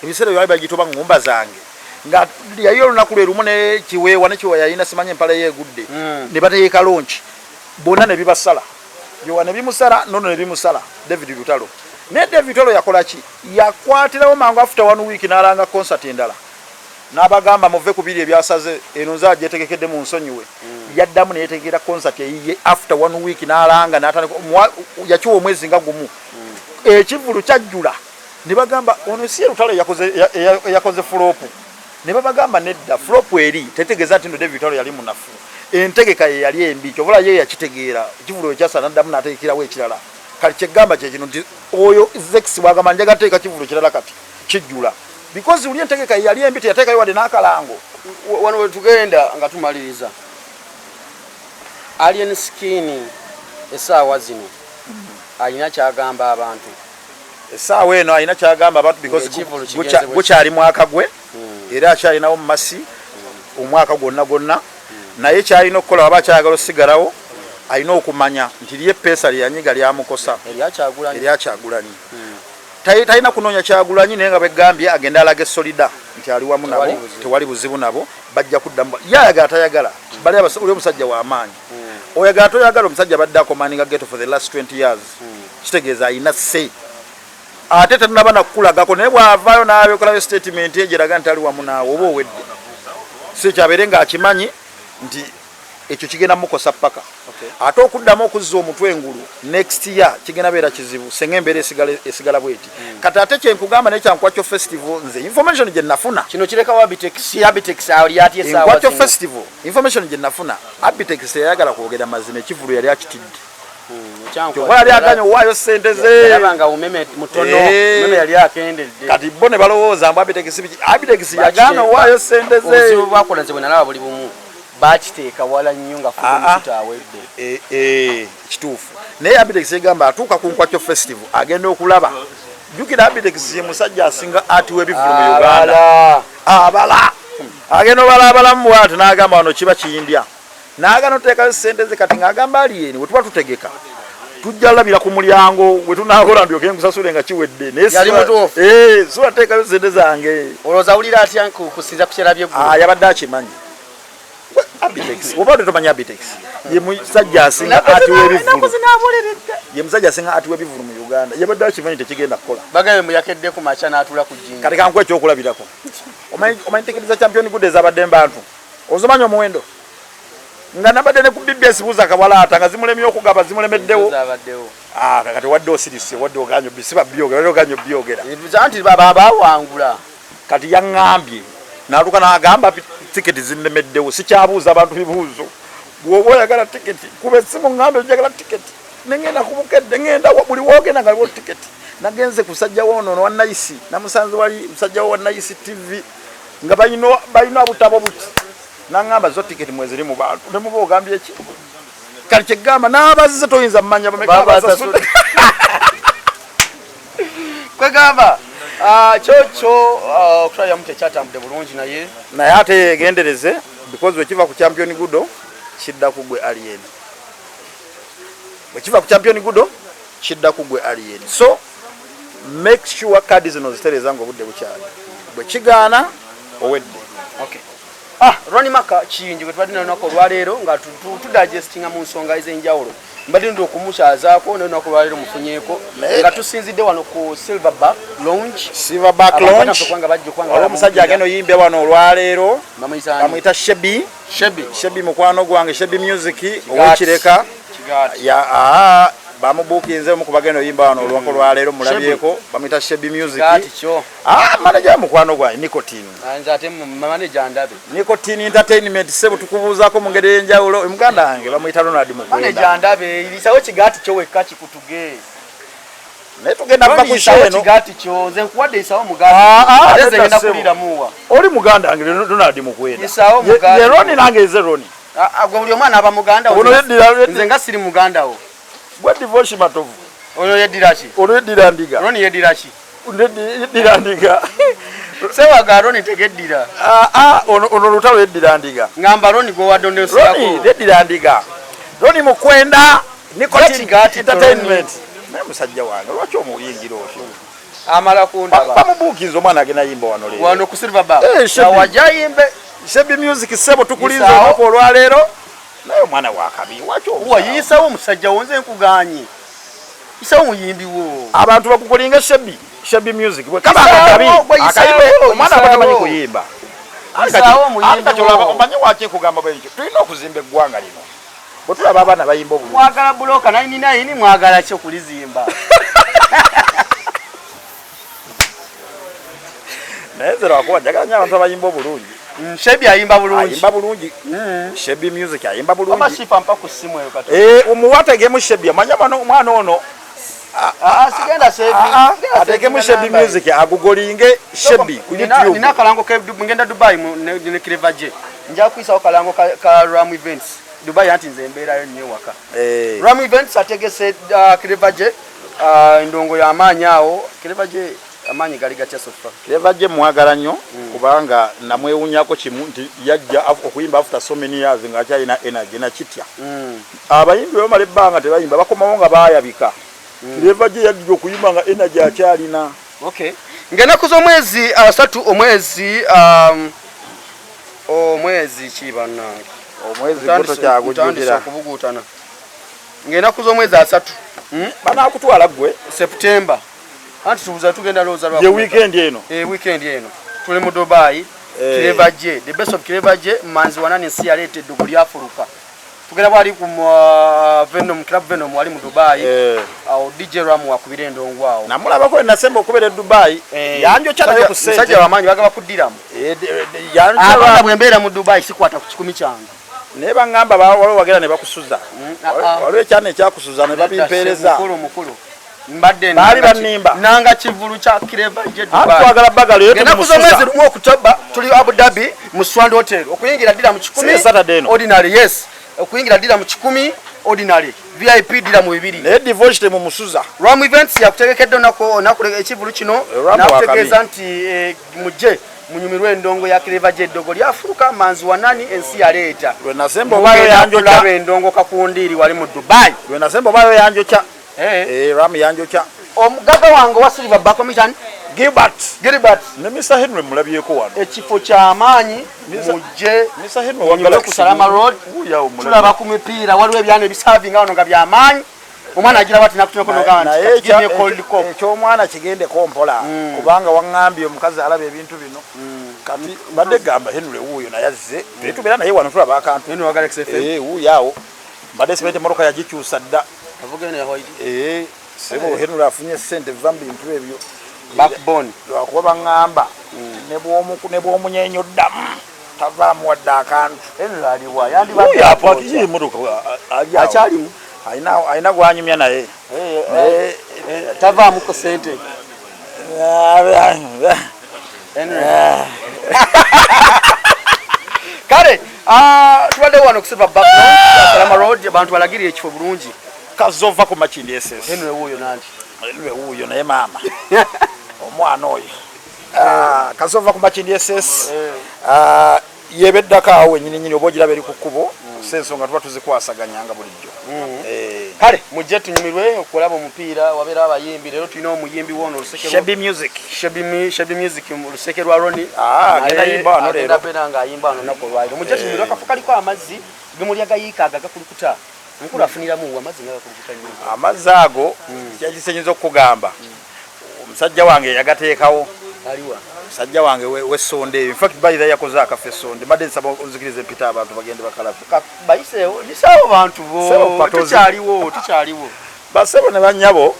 ebiseera byali bagitoba ŋŋumba zange, nga yali olunaku lwe lumu ne Kiweewa, ne Kiweewa yalina simanyi empala ye egudde, ne bategeka launch bonna ne bibasala yowa ne bimusala nono ne bimusala David Lutalo. Naye David Lutalo yakola ki? Yakwatirawo mangu, after one week n'alanga concert endala, n'abagamba muve ku biri ebyasaze, eno nze agyetegekedde, mu nsonyiwe. Yaddamu neyetegekera concert eyiye after one week, n'alanga n'atandika yakiwa omwezi nga gumu, ekivulu kyajjula, ne bagamba ono si ye Lutalo eyakoze flop? Ne babagamba nedda, flop eri tetegeeza nti no David Lutalo yali munafu, entegeka ye yali embi. Kyovula ye yakitegeera, ekivulu ekyasa naddamu n'ategekerawo ekirala. Kati kyegamba kyekino nti oyo Zex bwagamba njagala teeka kivulu kirala kati kijjula, because uli entegeka yali embi, teyateekayo wadde n'akalango. Wano wetugenda nga tumaliriza, Alien Skin essaawa zino alina kyagamba abantu? Essaawa eno alina kyagamba abantu because Ng'ekivvulu kigenze bwe gukyali mwaka gwe, era akyalinawo mu masi omwaka gwonna gwonna. Naye kyalina okukola, waba akyayagala osigalawo, alina okumanya nti lye epeesa lyeyanyiga lyamukosa. Erya Kyagulanyi. Erya Kyagulanyi. Talina kunoonya Kyagulanyi, naye nga bwegambye agende alaga solida nti ali wamu nabo. Tewali buzibu. Tewali buzibu nabo, bajja kuddamu. Ye ayagala tayagala, bali oli omusajja w'amaanyi. Oyagala toyagala, omusajja abadde acommandinga ghetto for the last 20 years. Kitegeeza alina se ate tanaba nakukulagako, naye bw'avaayo n'abekolayo statement egeraga nti ali wamu naawe, oba owedde. So kyabeere ng'akimanyi nti ekyo kigenda mukosa paka. Ate okuddamu okuzza omutwe engulu next year kigenda beera kizibu senga embeera esigala bweti. Kati ate kyenkugamba naye kya Nkwacho Festival, nze information gye nafuna, Kino kirekawo Abitex. Abitex ali atya essaawa Enkwacho zino? Festival, information gye nafuna, Abitex teyayagala kwogera mazima, ekivulu yali akitidde. Kyokka yali aganye owaayo sente ze. Yalaba nga umeme mutono. Umeme yali akendedde. Kati bo ne balowooza mbu Abitex biki. Abitex yagaana owaayo sente ze. Obuzibu bwakola, nze bwe nalaba buli bumu, bakiteeka wala nnyo nga Ah, ah. futa awedde. Kituufu, naye Abitex egamba atuuka ku Nkwacho Festival agenda okulaba. Jjukira Abitex ye musajja asinga atiwa ebivulu mu Uganda. Abala. Abala, agenda obala abalamu bwati n'agamba wano kiba kiyindya, n'agana oteekayo sente ze. Kati ng'agamba Alien, we tuba tutegeka tujja labira ku mulyango we tunaakola ndyoke nkusasule nga kiwedde, naye Yali mutuufu. Sibateekayo sente zange. Olowooza awulira atya kusinza ku kyerabye eggulu? Ah, yabadde akimanyi. Abitex, oba tomanyi, Abitex ye musajja asinga atiwa ebivulu, ye musajja asinga atiwa ebivulu mu Uganda. Yabadde akimanyi tekigenda kukola. Bagambe muyakedde ku makya n'atuula ku jjinja. Kati kankuwa ekyokulabirako. Omanyi tikiti za Champion Good ezabadde mbantu, ozomanyi omuwendo? Nga nabadde ne ku BBS, buuza Kawalaata, nga zimulemye okugaba, zimulemeddewo. Zabaddewo. Ah, kati wadde osirise, wadde oganye siba byogera, wadde oganye byogera. Anti baba bawangula. Kati yaŋŋambye n'atuuka n'agamba tiketi zinnemeddewo, sikyabuuza abantu bibuuzo. Bw'oba oyagala tiketi, kuba essimu, ŋŋambe njagala tiketi, nengenda ku Bukedde, ŋŋenda buli woogenda nga waliwo tiketi. Nagenze ku musajja wo ono wa Nayisi, namusanze wali musajja wo wa Nayisi TV nga balina butabo buti, naŋŋamba zo tiketi mweziri mu bantu, ne muba ogambye ki. Kati kyegamba n'abazze toyinza mmanya bameka Babasasudde. abasasudde. Kwegamba kyokyo okutwaliramu tekyatambudde bulungi, naye Naye ate yegendereze, because bwekiva ku Champion Gudo kidda ku gwe Alien, bwekiva ku Champion Gudo kidda ku gwe Alien. So make sure kadi zino zitereeza nga obudde bukyali, bwe kigaana owedde. Okay. Ronnie Maka Kiyingi gwe tubadde nolunaku olwaleero nga tudigestinga mu nsonga ez'enjawulo. Mbadde ndi okumukyazaako naye olunaku olwaleero mufunyeeko nga tusinzidde wano ku Silverback Lounge. Silverback Abantu Lounge. banafe kubanga bajja okubanga Waliwo omusajja agenda oyimbya wano olwaleero. Bamuyita ani? Bamuyita Shebi. Shebi. Shebi mukwano gwange, Shebi Music owekireka. Kigaati. Ya, aa, bamubuukinze omu ku bagenda oyimba wano olunaku olwaleero, mulabyeko, bamuyita Shebi Music. Kigaati kyo. Ah, manager mukwano gwange Nicotine. Nze ate manager ndabe. Nicotine Entertainment, sebo, tukubuuzaako mu ngeri ey'enjawulo. Muganda wange bamuyita Ronald Manager Mukwenda. ndabe, irisawo kigaati kyo wekka kikutuge. Naye tugenda kuva ku show Isawo eno. kigaati kyo, nze nkuwadde, isawo mugaati. Ah, Ate nze nedda ngenda ssebo. kuliramuwa. Oli muganda wange Ronald Mukwenda. Isawo mugaati. Ye Roni, nange nze Roni. Ah, gwe buli omwana aba muganda wo. Ono yeddira Nze nga siri muganda wo. Gwe Divoshi Matovu. Ono yeddira ki? Ono yeddira ndiga. Roni yeddira ki? Yeddira ndiga. Sewaga Roni tegeddira. Ah, ah, ono lutalo yeddira ndiga. Ngamba Roni gwe wadde Roni ondosirako. yeddira ndiga. Roni Mukwenda, Nicotine Kigaati Entertainment. Naye musajja wange lwaki omuyingira otyo? Amala kundaba. Bamubuukinze omwana agenda yimba wano leero. Wano ku Silverback. Shebi. Wajja yimbe. Shebi Music, sebo, tukulinze Yisaawo. olunaku olwaleero, naye omwana wakabi waki? Wa yisawo omusajja wo, nze nkuganye. Yisawo muyimbi wo. Abantu bakukulinga Shebi, Shebi Music bwe kaba Yisaawo, akabi gwe yisaawo, akayibe omwana aba tamanyi yisaawo. kuyimba. Yisaawo omuyimbi Kati wo. olaba omanyi waki nkugamba bwe ntyo? Tulina okuzimba eggwanga lino bwe tulaba abaana bayimba obulungi. Mwagala buloka 99, mwagala ki okulizimba? Naye nze lwakuba njagala nnyo abantu abayimba obulungi. Shebi ayimba bulungi. Ayimba bulungi, Shebi Music ayimba Oba bulungi. Shifa, mpa ku ssimu eyo kati. Eh, omuwategemu Shebi, amanya omwana ono. Ah, sigenda saving. Sigenda Ateekemu savinga Shebi namba ye. Music, agugolinge Shebi ku Nina YouTube. akalango ke ngenda Dubai ne Clever J. Nja kuyisawo kalango ka Ram Events. Dubai anti nze embeerayo nnyo waka. Ram Events ategese Clever J, endongo y'amaanyi awo. Clever J amaanyi gali gatya so far? Clever J mwagala nnyo kubanga namwewunyako kimu nti yajja okuyimba after so many years ng'akyalina energy nakitya. Abayimbi bamala ebbanga tebayimba, bakomawo nga baayabika. Clever J yajja okuyimba nga energy akyalina. Okay. Ng'ennaku z'omwezi 3 omwezi omwezi ki bannange? Omwezi Ntandise gwo tokyagujjukira. Ntandise okubuguutana. Ng'ennaku z'omwezi 3. Banaakutwala ggwe. September. Anti tubuza tugenda lowooza lwa Ye weekend eno. Weekend eno. Tuli mu Dubai. Clever J, the best of Clever J, Manzi wanani ensi yaleeta eddugu lyafuluka. Tugenda bwali ku Venom Club, Venom wali mu Dubai. Awo DJ Ram wakubira endongo awo. Namulabako nasemba okubeera e Dubai. Yanjokya naye ku ssente. Musajja wamaanyi bagaba kuddiramu. Yanjokya Abanga bwe mbeera mu Dubai sikwata ku 1,000 kyange. Naye baŋŋamba waliwo wagenda ne bakusuza. Waliwo ekyana ekyakusuza ne babimpeereza. Mukulu, mukulu. Mbadde Baali bannimba. nanga kivulu kya Clever J Anti Dubai. twagala bagala eyo Ngenda tumusuza. kuza omwezi 1 Oktoba tuli Abu Dhabi mu Strand Hotel. Okuyingira dira mu 1,000. Si Saturday eno. Ordinary, yes. Okuyingira dira mu 1,000 ordinary. VIP dira mu 2. Naye divorce temumusuza. Ram Events yakutegekedde olunaku ekivulu kino. Ram Nakutegeeza wakabi. nti mujje munyumirwe endongo ya Clever J eddogo lyafuluka Manzi wanani ensi yaleeta. Lwe nasemba obayo Mugenda yanjokya. kulaba endongo kakundiri wali mu Dubai. Lwe nasemba obayo yanjokya. Ram yanjokya. Omugaga wange wa Silver Back Commission Gilbert. Gilbert. Ne Mr Henry mulabyeko wano. Ekifo ky'amaanyi mujje Mr Henry wa munyumirwe Galaxy. ku Salama Road. Wuuyo awo mulabye. Tulaba ku mipiira waliwo ebyana ebisavinga wano nga by'amaanyi. Omwana agira bw'ati n'akutunako n'ogamba nti, Naye Give me a cold cup. eky'omwana kigendeko mpola. Kubanga waŋŋambye omukazi alaba ebintu bino. Kati mbadde gamba Henry wuuyo naye azze. Naye tubeera naye wano tulaba akantu. Henry wa Galaxy FM. Wuuyo awo. Mbadde simanyi emmotoka yagikyusa dda. Avuga eno ya white. Sebo Henry afunye ssente va mu bintu ebyo. Backbone. Lwakuba baŋŋamba ne bw'omunyenyo ddamu tavaamu wadde akantu. Henry aliwa? Yandibadde Wuuyo apakiye apooca. emmotoka, ali awo. Akyalimu? Alina gw'anyumya naye. Naye Tavaamu ku ssente. Henry. Kale, tubadde wano ku Silver Back Lounge, Salama Road, abantu balagirire ekifo bulungi. Kazova ku Makindye SS. Henry wuuyo nanti. Henry wuuyo naye maama. Omwana oyo. Kazova ku Makindye SS. Yebeddako awo wennyini nnyini oba ogiraba eri ku kkubo. Si ensonga tuba tuzikwasaganyanga bulijjo. Kale mujje tunyumirwe okulaba omupiira, wabeera abayimbi. Leero tulina omuyimbi w'ono oluseke lwa Shebi Music. Shebi Music mu luseke lwa Ronnie. Agenda Naye yimba wano agenda leero. beera ng'ayimba wano olunaku olwaleero. Mujje tunyumirwe, akafo kaliko amazzi gemulya gayiika aga gakulukuta. Omukulu afuniramu amazzi nga gakulukuta nnyo. Amazzi ago kyakisenyeza okukugamba. Omusajja wange yagateekawo. Aliwa? Omusajja wange w'essonda eyo. In fact, by the way, yakoze akafa essonda. Mbadde nsaba onzikirize mpita abantu bagende bakalabe. Bayiseewo, lisawo bantu bo. Sebo patozi. Tukyaliwo, tukyaliwo. Basebo ne bannyabo,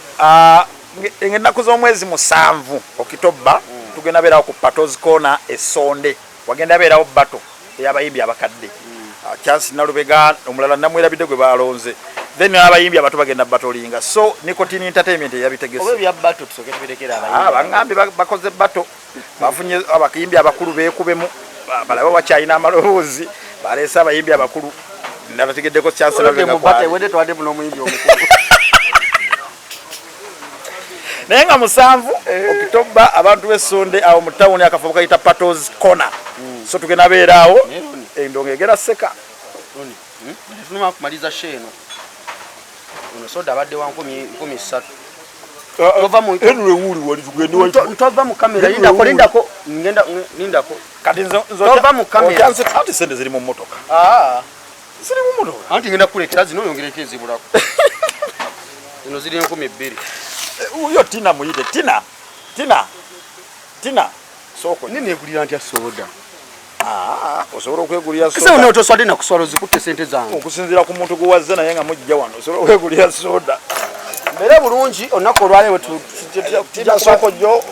ng'ennaku z'omwezi 7 Okitoba, tugenda beerawo ku Patos Corner essonde. Wagenda beerawo battle ey'abayimbi abakadde. Chance Nalubega, omulala namwerabidde gwe balonze. Then n'abayimbi abato bagenda batolinga. So Nicotine Entertainment eyabitegese. Oba ebya battle tusooke tubirekere abayimbi. Baŋŋambye bakoze battle. Bafunye abayimbi abakulu beekubemu. Balabe wakyalina amaloboozi. Baleese abayimbi abakulu. Nabategeddeko Chance Olwedde Nalubega mu battle, kwali. ewedde twadde buno omuyimbi omukulu. Naye nga 7 Okitoba abantu b'essonde awo mu tawuni akafo bakayita Patos Corner. So tugenda beera awo, Naye Ronnie. endongo egera seka. Ronnie, Tunuma kumaliza show eno. Ono soda abadde wa 1,300. Tova mu Henry Wuli wali tugende wali. Ntova mu kamera, Henry lindako, Wuli. lindako, ngenda, lindako. Kati nzo Tova mu kamera. Ochanse ati sente ziri mu mmotoka. Ziri mu mmotoka. Anti ngenda kukuleetera zino oyongereko ezibulako. Zino ziri 2,000. Uyo Tina muyite, Tina. Tina. Tina. Soko. Nini negulira ntya soda? Osobola okwegulira Kise soda. ono toswadde na kuswala ozikutte sente zange. Okusinziira ku muntu gwe wazze naye nga mujja wano, osobola okwegulira soda. Mbeere bulungi olunaku olwaleero Tina soko jo.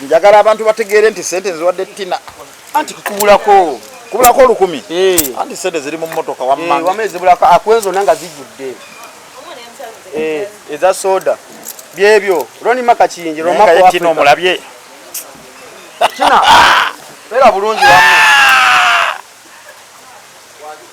Njagala abantu bategeere nti sente nziwadde Tina. Anti kukubulako. Kubulako 1,000? Anti sente ziri mu mmotoka wamma. Wamma ezibulako, akwenzo zonna nga zijjudde. Eza soda. Byebyo Ronnie Maka Kiyingi. Naye nga Romako ye Tina Africa. Omulabye. Tina, beera bulungi wamma.